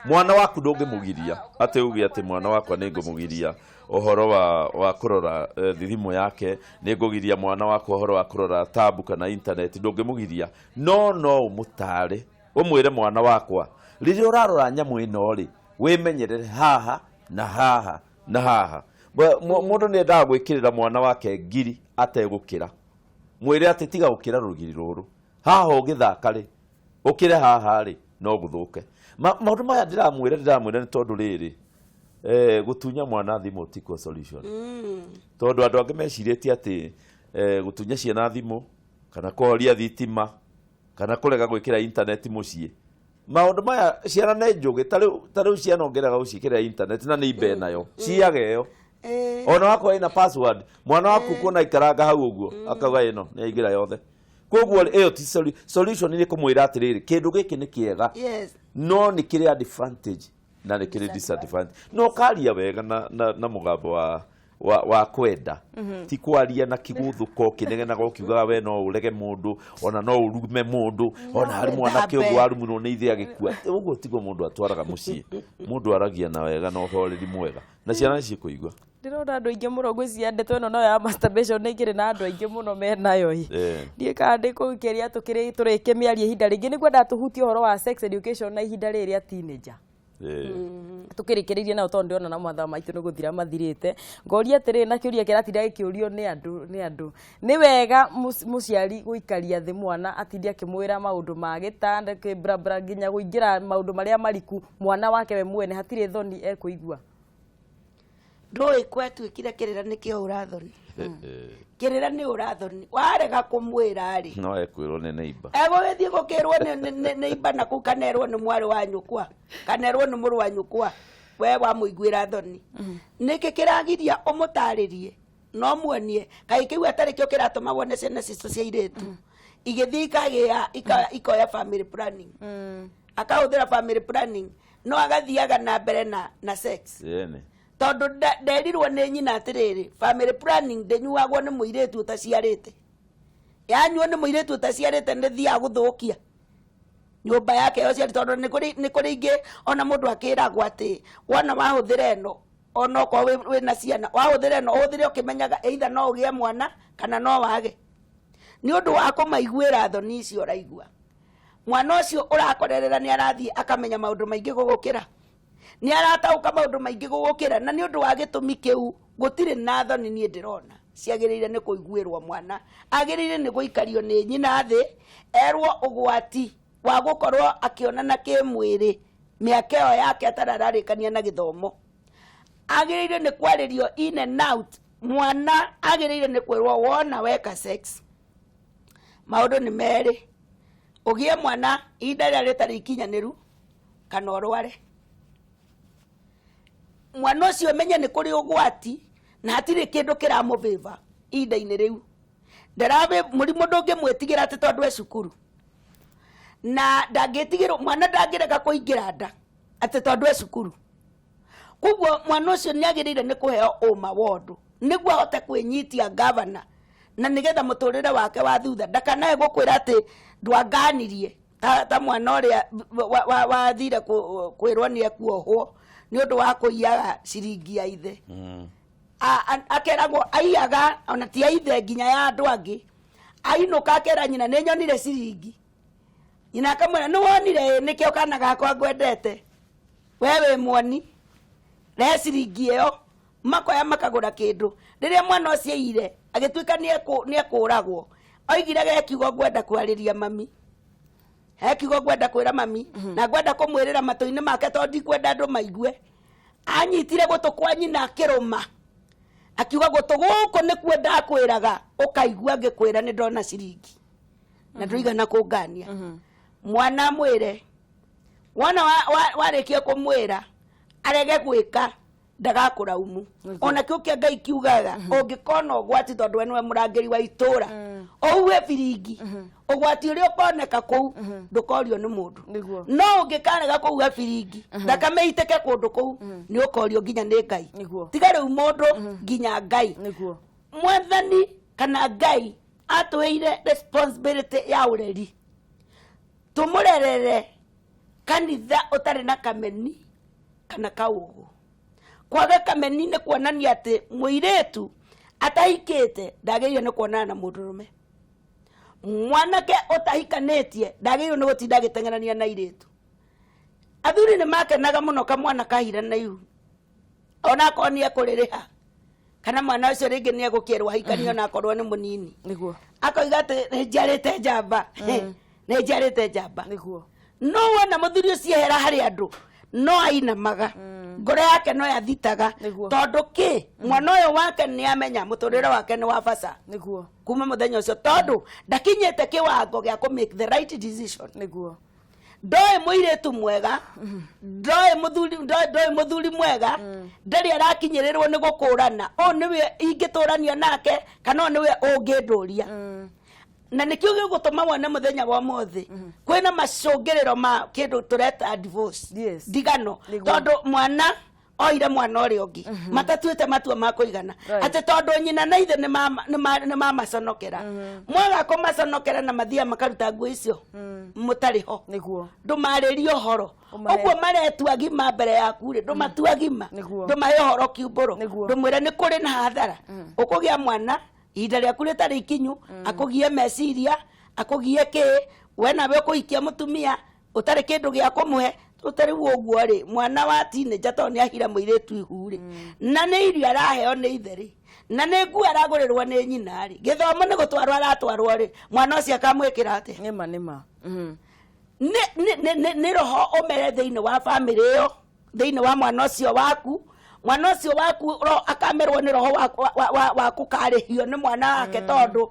mwana waku ndũngĩmũgiria atĩ uge atĩ mwana wakwa nĩ ngũmũgiria ũhoro wa kũrora thithimũ yake, nĩ ngũgiria mwana wakwa ũhoro wa kũrora tabu kana internet, ndũngĩmũgiria. No no ũmũtare, ũmwĩre, mwana wakwa, rĩrĩa ũrarora nyamũ ĩno rĩ, wĩmenyerere haha na haha na haha. Mũndũ nĩ endaga gwĩkĩrĩra mwana wake ngiri ategũkĩra. Mwĩre atĩ tiga gũkĩra rũgiri rũrũ haha, ũgĩthaka rĩ, ũkĩre haha rĩ, no gũthũke. Maũndũ maya ndĩramwĩra nĩ tondũ rĩrĩ, gũtunya mwana thimũ tikuo solution, tondũ andũ angĩ mecirĩtie atĩ gũtunya ciana thimũ kana kũhoria thitima kana kũrega gwĩkĩra internet mũciĩ, maũndũ maya ciana nĩ njũgĩ. Ta rĩu ciana ũngĩrega gũciĩkĩrĩra internet na nĩ imbe nayo ciage ĩyo, ona wakorwo ĩna password, mwana waku kuona ikaranga hau ũguo akauga ĩno nĩ aingĩra yothe. Koguo ĩyo ti solution. Nĩ kũmwĩra atĩrĩrĩ, kĩndũ gĩkĩ nĩ kĩega, no nĩ kĩrĩ advantage na nĩ kĩrĩ disadvantage. No ũkaria wega na mũgambo wa kwenda, ti kwaria na kĩgũthũko ũkĩnegenaga ũkiugaga we no ũrege mũndũ, ona no ũrume mũndũ, ona harĩ mwanake ũguo warumirwo nĩ ithe agĩkua. Ũguo tiguo mũndũ atwaraga mũciĩ. Mũndũ aragia na wega na ũhoreri mwega na ciana nĩ ciĩkũigua. Ndĩrona andũ aingĩ mũno, ngwĩciria ndeto ĩno no ya masturbation nĩ ikĩrĩ na andũ aingĩ mũno menayo ĩ. Ndiĩ kana ndĩ kũu kĩrĩa tũkĩrĩ tũrĩkĩmĩaria ihinda rĩngĩ, nĩ ngwenda tũhutie ũhoro wa sex education na ihinda rĩrĩ rĩa teenager. Tũkĩrĩkĩrĩrie nayo, tondũ ndĩrona na mathaa maitũ nĩ gũthira mathirĩte. Ngoria atĩrĩrĩ, na kĩũria kĩratinda gĩkĩũrio nĩ andũ, nĩ wega mũciari gũikaria thĩ mwana atinde akĩmwĩra maũndũ ma gĩtanda kĩbrabra nginya kũingĩra maũndũ marĩa mariku mwana wake we mwene, hatirĩ thoni ekũigua? Ndũĩ kwatuĩkire kĩrĩra nĩkĩo ũrathoni, kĩrĩra nĩ ũrathoni, warega kũmwĩra rĩ, no ekwĩrwo nĩ neighbor. Egũgĩthiĩ gũkĩrwo nĩ imba na kũu, kana erwo nĩ mwarĩ wa nyũkwa, kana erwo nĩ mũrũ wa nyũkwa, we wamũiguĩra thoni. Nĩkĩ kĩragiria ũmũtarĩrie no muonie? Kaĩ kĩu atarĩ kĩo kĩratũma wone ciana citũ cia irĩtu igĩthiĩ ikagĩa ikoya family planning, akahũthĩra family planning no agathiaga na mbere na sex? Yene. Tondũ nderirwo nĩ nyina atĩrĩrĩ, family planning ndĩnyuagwo nĩ mũirĩtu ũtaciarĩte, yanyuo nĩ mũirĩtu ũtaciarĩte nĩ thiaga gũthũkia nyũmba yake ya ũciari, tondũ nĩ kũrĩ ingĩ ona mũndũ akĩragwo atĩ wona wahũthĩra ĩno, ona okorwo wĩna ciana, wahũthĩra ĩno ũhũthĩre ũkĩmenyaga either no ũgĩe mwana kana no wage. Nĩ ũndũ wa kũmaiguĩra thoni icio ũraigua, mwana ũcio ũrakorerera nĩ arathiĩ akamenya maũndũ maingĩ gũgũkĩra, nĩ arataũka maũndũ maingĩ gũgũkĩra, na nĩ ũndũ wa gĩtũmi kĩu gũtirĩ na thoni niĩ ndĩrona ciagĩrĩire nĩ kũiguĩrwo. Mwana agĩrĩire nĩ gũikario nĩ nyina thĩ, erwo ũgwati wa gũkorwo akĩonana kĩmwĩrĩ mĩaka ĩyo yake atarararĩkania na gĩthomo. Agĩrĩire nĩ kwarĩrio in and out. Mwana agĩrĩire nĩ kwĩrwo wona weka sex maũndũ nĩ merĩ, ũgĩe mwana ihinda rĩrĩa rĩtarĩ ikinyanĩru kana ũrware. Mwana ũcio menye nĩ kũrĩ ũgwati na hatirĩ kĩndũ kĩramũbĩva ihinda-inĩ rĩu. Ndarabe mũrimũ ndũngĩmwĩtigĩra atĩ tondũ e cukuru, na ndangĩtigĩrwo, mwana ndangĩrega kũingĩra nda atĩ tondũ e cukuru. Koguo mwana ũcio nĩ agĩrĩire nĩ kũheo ũma wa ũndũ nĩguo ahote kwĩnyitia gavana, na nĩgetha mũtũrĩre wake wa thutha ndakanae gũkwĩra atĩ ndwanganirie ta mwana ũrĩa wathire kwĩrwo nĩ ekuohwo nĩ ũndũ wa kũiyaga ciringi ya ithe. Akeragwo aiyaga ona ti ya ithe, nginya ya andũ angĩ. Ainũka akera nyina, nĩ nyonire ciringi. Nyina akamwĩra, nĩ wonire? Ĩ, nĩkĩo kana gakwa ngwendete, we wĩ mwoni, rehe ciringi ĩyo. Makoya makagũra kĩndũ. Rĩrĩa mwana ũcio aiyire agĩtuĩka nĩ ekũragwo, oigire he kiugo ngwenda kwarĩria mami, he kiugo ngwenda kwĩra mami, na ngwenda kũmwĩrĩra matũ-inĩ make tondũ ndikwenda andũ maigue. Anyitire gũtũ kwa nyina akĩrũma, akiuga gũtũ gũkũ nĩkuo ndakwĩraga ũkaigua ngĩkwĩra nĩ ndona ciringi na ndũigana kũngania. Mwana amwĩre, wona warĩkia kũmwĩra arege gwĩka, ndagakũraumu. Ona kĩo kĩa Ngai kiugaga ũngĩkona ũgwati, tondũ we nĩwe mũrangĩri wa itũra, ũhuhe biringi, ũgwati ũrĩa ũkoneka kũu ndũkorio nĩ mũndũ. No ũngĩkarega kũhuha biringi, thakame itĩke kũndũ kũu, nĩ ũkorio nginya nĩ Ngai. Tiga rĩu mũndũ, nginya Ngai. Mwathani kana Ngai atũheire responsibility ya ũreri, tũmũrerere kanitha ũtarĩ na kameni kana kaũgũ. Kwaga kameni nĩ kuonania atĩ mũirĩtu atahikĩte ndagĩrĩire nĩ kuonana na mũndũrũme, mwanake ũtahikanĩtie ndagĩrĩirwo nĩ gũtinda agĩteng'erania na airĩtu. Athuri nĩ makenaga mũno kamwana kahira na ihu, ona akorwo nĩ ekũrĩrĩha, kana mwana ũcio rĩngĩ nĩ egũkĩrwo ahikanie ona akorwo nĩ mũnini. Akoiga atĩ nĩ njiarĩte njamba, nĩ njiarĩte njamba. No wona mũthuri ũcio ehera harĩ andũ no ainamaga, ngoro yake no yathitaga. Tondũ kĩ? Mwana ũyũ wake nĩ amenya mũtũrĩre wake nĩ wa bata kuma mũthenya ũcio, tondũ ndakinyĩte kĩwango gĩa kũ make the right decision. Ndoĩ mũirĩtu mwega, ndoĩ mũthuri, ndoĩ mũthuri mwega, ndarĩ arakinyĩrĩrwo nĩ gũkũrana ũũ nĩwe ingĩtũrania nake kana ũũ nĩwe ũngĩndũria. Na nĩkĩo gĩgũtũma wone mũthenya wa ũmũthĩ kwĩna macũngĩrĩro ma kĩndũ tũreta divorce, ndigano, tondũ mwana oire mwana ũrĩa ũngĩ matatuĩte matua ma kũigana, atĩ tondũ nyina na ithe nĩ mamaconokera. Mwaga kũmaconokera na mathiaga makaruta nguo icio mũtarĩ ho. Ndũmarĩrie ũhoro. Ũguo maretua gima mbere yaku rĩ, ndũmatua gima. Ndũmahe ũhoro kiumbũro. Ndũmwĩre nĩ kũrĩ na hathara ũkũgĩa mwana ihinda rĩaku rĩtarĩ ikinyu, akũgie meciria, akũgie kĩ, we nawe ũkũhikia mũtumia ũtarĩ kĩndũ gĩa kũmũhe. Ũtarĩ ũguo rĩ, mwana wa teenager tondũ nĩ ahira mũirĩtu ihu rĩ, na nĩ irio araheo nĩ ithe rĩ, na nĩ nguo aragũrĩrwo nĩ nyina rĩ, gĩthomo nĩ gũtwarwo aratwarwo rĩ, mwana ũcio akamwĩkĩra atĩa? Nĩma nĩma. Nĩ roho ũmere thĩinĩ wa bamĩrĩ ĩyo, thĩinĩ wa mwana ũcio waku. Mwana ũcio waku akamerwo nĩ roho wa kũkarĩhio nĩ mwana wake, tondũ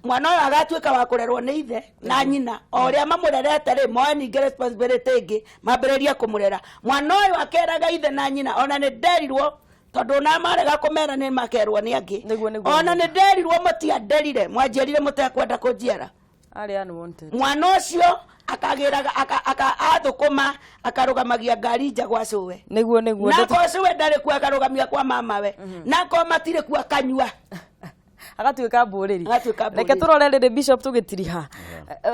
mwana ũyũ agatuĩka wa kũrerwo nĩ ithe na nyina o ũrĩa mamũrerete rĩ, moe ningĩ responsibility ĩngĩ mambĩrĩrie kũmũrera. Mwana ũyũ akeraga ithe na nyina, ona nĩ nderirwo, tondũ ona marega kũmera nĩ makerwo nĩ angĩ. Ona nĩ nderirwo mũtianderire, mwanjiarire mũtekwenda kũnjiara. Arĩ unwanted. Mwana ũcio akagĩraga athũkũma akarũgamagia ngari nja gwa cũwe. Nĩguo nĩguo. Na akorwo cũwe ndarĩ kuo, akarũgamia kwa mamawe, na akorwo matirĩ kuo, akanyua. Agatuĩka mbũrĩri. Agatuĩka mbũrĩri. Reke tũrore rĩrĩ, Bishop, tũgĩtiriha,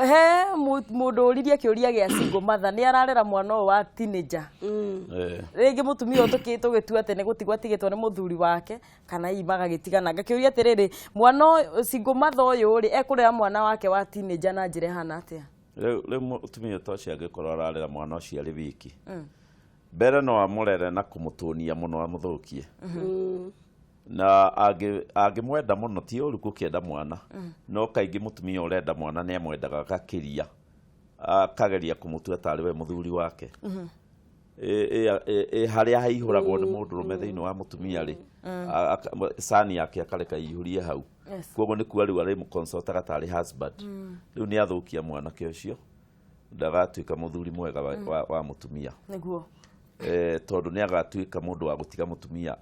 he mũndũ ũririe kĩũria gĩa single mother, nĩ ararera mwana ũyũ wa teenager. Rĩngĩ mũtumia ũyũ tũgĩtua atĩ nĩ gũtigwo atigĩtwo nĩ mũthuri wake, kana hihi magagĩtigana. Ngakĩũria atĩrĩrĩ, mwana ũyũ single mother ũyũ rĩ, ekũrera mwana wake wa teenager na njĩra ĩhana atĩa? Rĩu mũtumia ta ũcio angĩkorwo ararera mwana ũcio arĩ wiki, mbere no amũrere na kũmũtũnia mũno amũthũkie, na angĩmwenda mũno, ti ũru gũkĩenda mwana, no kaingĩ mũtumia ũrenda mwana nĩ amwendaga gakĩria, akageria kũmũtua tarĩ we mũthuri wake. Ĩ harĩa haihũragwo nĩ mũndũrũme thĩinĩ wa mũtumia rĩ, cani yake akareka ĩihũrie hau. Koguo nĩ kuga rĩu arĩmũconsultaga tarĩ husband. Rĩu nĩ athũkia mwanake ũcio, ndagatuĩka mũthuri mwega wa mũtumia. Tondũ nĩ agatuĩka mũndũ wa gũtiga mũtumia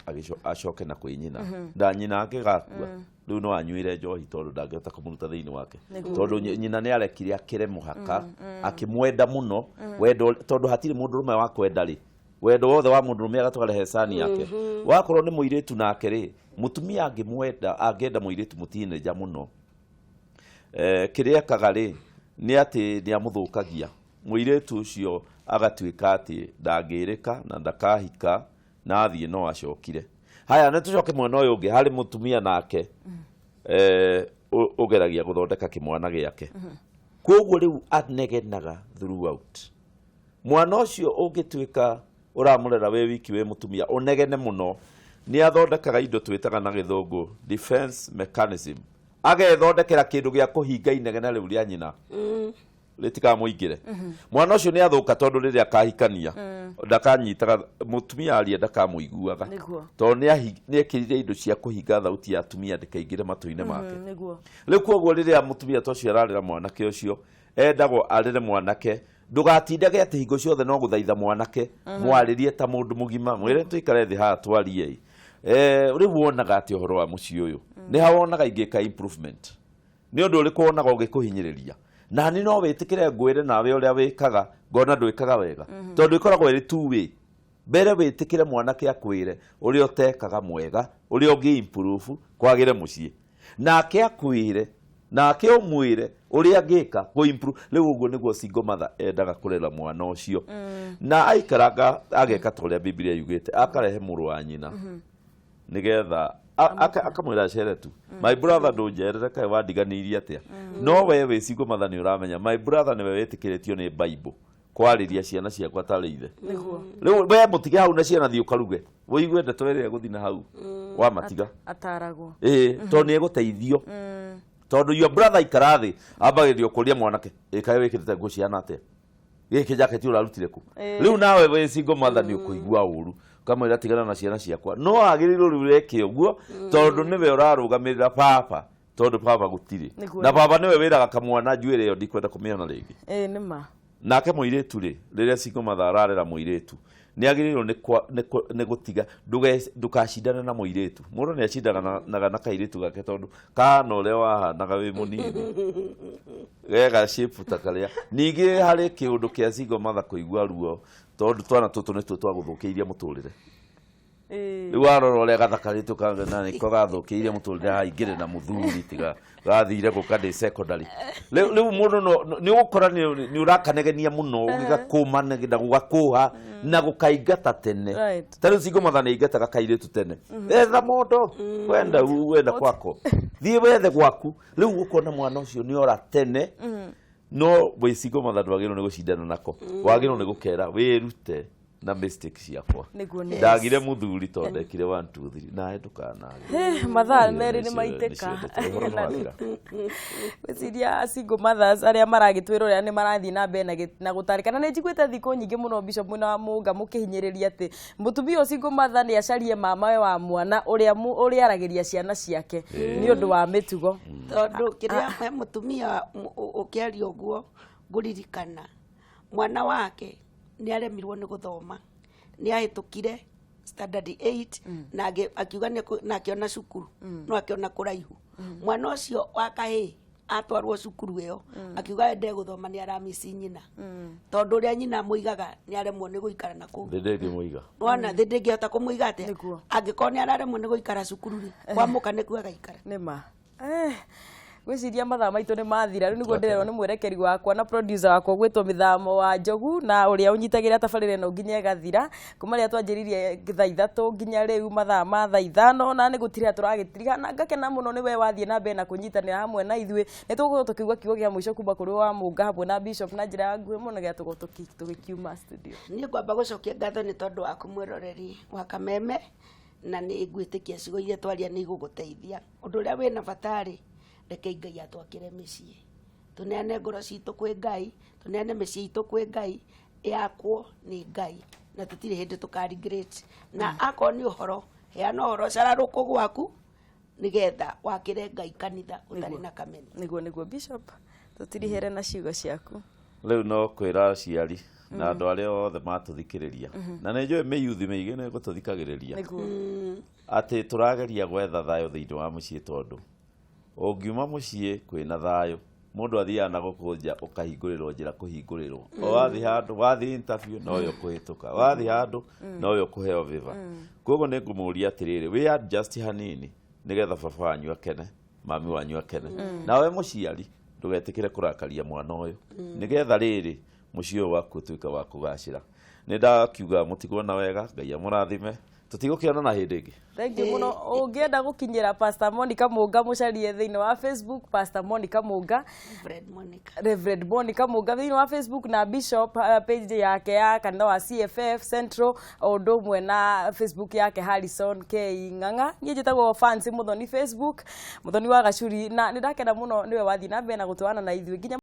acoke na kwĩ nyina, nda nyina angĩgakua rĩu no anyuĩre njohi, tondũ ndangĩhota kũmũruta thĩinĩ wake, tondũ nyina nĩ arekire akĩre mũhaka akĩmwenda mũno wendo, tondũ hatirĩ mũndũrũme wa kwenda rĩ, wendo wothe wa mũndũrũme agatwarehe cani yake. Wakorwo nĩ mũirĩtu nake rĩ, mũtumia angĩmwenda, angĩenda mũirĩtu mũteenager mũno, kĩrĩa ekaga rĩ nĩ atĩ nĩ amũthũkagia mũirĩtu ũcio, agatuĩka atĩ ndangĩrĩka na ndakahika na athiĩ no acokire. Haya, nĩ tũcoke mwena ũyũ ũngĩ harĩ mũtumia nake ũgeragia gũthondeka kĩmwana gĩake, koguo rĩu anegenaga throughout. Mwana ũcio ũngĩtuĩka ũramũrera wĩ wiki, wĩ mũtumia ũnegene mũno, Nĩ athondekaga indo twĩtaga na gĩthũngũ defense mechanism, agethondekera kĩndũ gĩa kũhinga inegene rĩu rĩa nyina rĩtikamũingĩre. Mwana ũcio nĩ athũka tondũ rĩrĩa akahikania ndakanyitaga mũtumia aria ndakamũiguaga, tondũ nĩ ekĩrire indo cia kũhinga thauti ya atumia ndĩkaingĩre matũ-inĩ make. Rĩu koguo rĩrĩa mũtumia ta ũcio ararĩra mwanake ũcio, endagwo arĩre mwanake, ndũgatindage atĩ hingo ciothe no gũthaitha mwanake, mwarĩrie ta mũndũ mũgima, mwĩre tũikare thĩ haha twarie. Rĩu wonaga atĩ ũhoro wa mũciĩ ũyũ nĩ ha wonaga ingĩka improvement, nĩ ũndũ ũrĩkũ wonaga ũgĩkũhinyĩrĩria, na nĩ no wĩtĩkĩre ngwĩre nawe ũrĩa wĩkaga ngona ndwĩkaga wega, tondũ ĩkoragwo ĩrĩ two way. Mbere wĩtĩkĩre mwanake akwĩre ũrĩa ũtekaga mwega, ũrĩa ũngĩ improve kwagĩre mũciĩ, nake akwĩre, nake ũmwĩre ũrĩa angĩka kũ improve. Rĩu ũguo nĩguo single mother endaga kũrera mwana ũcio, na aikaranga ageka ta ũrĩa Biblia yugĩte, akarehe mũrũ wa nyina nĩgetha akamwĩra acere tu, my brother ndũnjerere kaĩ wandiganĩirie atĩa. No we wĩ single mother nĩ ũramenya my brother nĩwe wĩtĩkĩrĩtio nĩ Bible kwarĩria ciana ciakwa tarĩ ithe. Rĩu we mũtige hau na ciana thiĩ ũkaruge, ũigue ndeto ĩrĩa ĩgũthiĩ na hau wamatiga ataragwo, tondũ nĩ egũteithio, tondũ your brother ikara thĩ ambagĩrĩria kũria mwanake, ĩkaĩ wĩkĩrĩte nguo ciana atĩa, gĩkĩ jaketi ũrarutire kũ? Rĩu nawe wĩ single mother nĩ ũkũigua ũru, ũkamwĩra tigana na ciana ciakwa. No agĩrĩirwo rĩu reke ũguo, tondũ nĩwe ũrarũgamĩrĩra baba, tondũ baba gũtirĩ, na baba nĩwe wĩraga kamwana njuĩrĩ ĩyo ndikwenda kũmĩona rĩngĩ. Nĩ ma. Nake mũirĩtu rĩ, rĩrĩa single mother ararera mũirĩtu, nĩ agĩrĩirwo nĩ gũtiga ndũkacindane na mũirĩtu. Mũndũ nĩ acindanaga na kairĩtu gake tondũ kahana ũrĩa wahanaga wĩ mũnini, gega shape ta karĩa. Ningĩ harĩ kĩũndũ kĩa single mother kũigua ruo, tondũ twana tũtũ nĩtuo twagũthũkĩirie mũtũrĩre. Rĩu warora ũrĩa gathakarĩte ũkona nĩko gathũkĩirie mũtũrĩre, haingĩre na mũthuri tiga gathire gũka ndĩ secondary. Rĩu mũndũ nĩ ũgũkora nĩ ũrakanegenia mũno, ũgĩgakũma na gũgakũha na gũkaingata tene. Ta rĩu single mother nĩ aingataga kairĩtu tene, etha mũndũ wenda wenda kwako, thiĩ wethe gwaku. Rĩu ũkona mwana ũcio nĩ ora tene. No wĩ single mother ndwagĩrĩirwo nĩ gũcindana nako, wagĩrĩirwo nĩ gũkera wĩrute na mistake ciakwa, ndagire mũthuri tondũ ndekire 1 2 3, nawe ndũkanage. Mathaa merĩ nĩ maitĩka. Gwĩciria single mothers arĩa maragĩtwĩrorera nĩ marathiĩ na mbere na gũtarĩka, na nĩ njiguĩte thikũ nyingĩ mũno Bishop mwena wa Mũnga mũkĩhinyĩrĩria atĩ mũtumia ũyũ single mother nĩ acarie mamawe wa mwana ũrĩa ũrĩa aragĩria ciana ciake nĩ ũndũ wa mĩtugo. Tondũ kĩrĩa mũtumia ũkĩaria ũguo ngũririkana mwana wake nĩ aremirwo nĩ gũthoma, nĩ ahĩtũkire standard 8 na akiuga na akĩona cukuru, no akĩona kũraihu. Mwana ũcio wa kahĩĩ atwarwo cukuru ĩyo akiuga ende gũthoma nĩ aramisi nyina, tondũ ũrĩa nyina amũigaga nĩ aremwo nĩ gũikara na kũu. Thĩ ndĩngĩmũiga. Wona thĩ ndĩngĩhota kũmũiga atĩa angĩkorwo nĩ araremwo nĩ gũikara cukuru rĩ, kwamũka nĩkuo agaikara. Nĩ ma. Gwĩciria mathaa maitũ nĩ mathira. Rĩu nĩguo ndĩrerwo nĩ mwerekeri wakwa na producer wakwa gwĩtwo Mĩthamo wa Njogu, na ũrĩa ũnyitagĩrĩra tabarĩra ĩno nginya ĩgathira, kuma rĩrĩa twanjĩrĩirie thaa 3 nginya rĩu mathaa ma thaa 5, na nĩ gũtirĩa tũragĩtiriha, na ngakena mũno nĩ we wathiĩ na mbere na kũnyitanĩra hamwe na ithuĩ. Nĩ tũgũkorwo tũkiuga kiugo kĩa mũico kuma kũrĩ wa Mũnga hamwe na Bishop na njĩra ya nguhĩ mũno nĩgetha tũkorwo tũgĩkiuma studio. Niĩ ngwamba gũcokia ngatho nĩ tondũ waku mwĩroreri wa Kameme, na nĩ ngwĩtĩkia ciugo iria twaria nĩ igũgũteithia. Ũndũ ũrĩa wĩna bata rĩ, reke Ngai atwakĩre mĩciĩ, tũneane ngoro citũ kwĩ Ngai, tũneane mĩciĩ itũ kwĩ Ngai, yakwo nĩ Ngai, na tũtirĩ hĩndĩ tũka regret. Na akorwo nĩ ũhoro, heana ũhoro cararũkũ gwaku nĩgetha wakĩre Ngai kanitha ũtarĩ na kameni. Nĩguo Bishop, tũtirihere na ciugo ciaku. Rĩu no kwĩra aciari na andũ arĩa othe matũthikĩrĩria, na nĩ njũĩ mĩyuthi mĩingĩ nĩ ĩgũtũthikagĩrĩria, atĩ tũrageria gwetha thayũ thĩinĩ wa mũciĩ, tondũ ũngiuma mũciĩ kwĩna thayũ, mũndũ athiaga na gũkũ nja ũkahingũrĩrwo njĩra kũhingũrĩrwo, o wathiĩ handũ, wathiĩ interview nowe ũkũhĩtũka, wathiĩ handũ nowe ũkũheo favor. Koguo nĩ ngũmũria atĩrĩrĩ, wĩ adjust hanini nĩgetha baba wanyu akene, mami wanyu akene. Nawe mũciari ndũgetĩkĩre kũrakaria mwana ũyũ, nĩgetha rĩrĩ mũciĩ ũyũ waku ũtuĩke wa kũgacĩra. Nĩ ndakiuga mũtigwo na wega, Ngai amũrathime. Tũtigũkĩonana hĩndĩ ĩngĩ. Thank you mũno. Ũngĩenda gũkinyĩra Pastor Monica Mũnga, mũcarie thĩinĩ wa Facebook, Pastor Monica Mũnga. Reverend Monica. Reverend Monica Mũnga thĩinĩ wa Facebook, na Bishop page yake ya kanitha wa CFF Central, o ũndũ ũmwe na Facebook yake Harrison K Ng'ang'a. Niĩ njĩtagwo Fancy Muthoni Facebook, Muthoni wa Gacuri, na nĩ ndakena mũno nĩwe wathiĩ na mbere na gũtwarana na ithuĩ nginya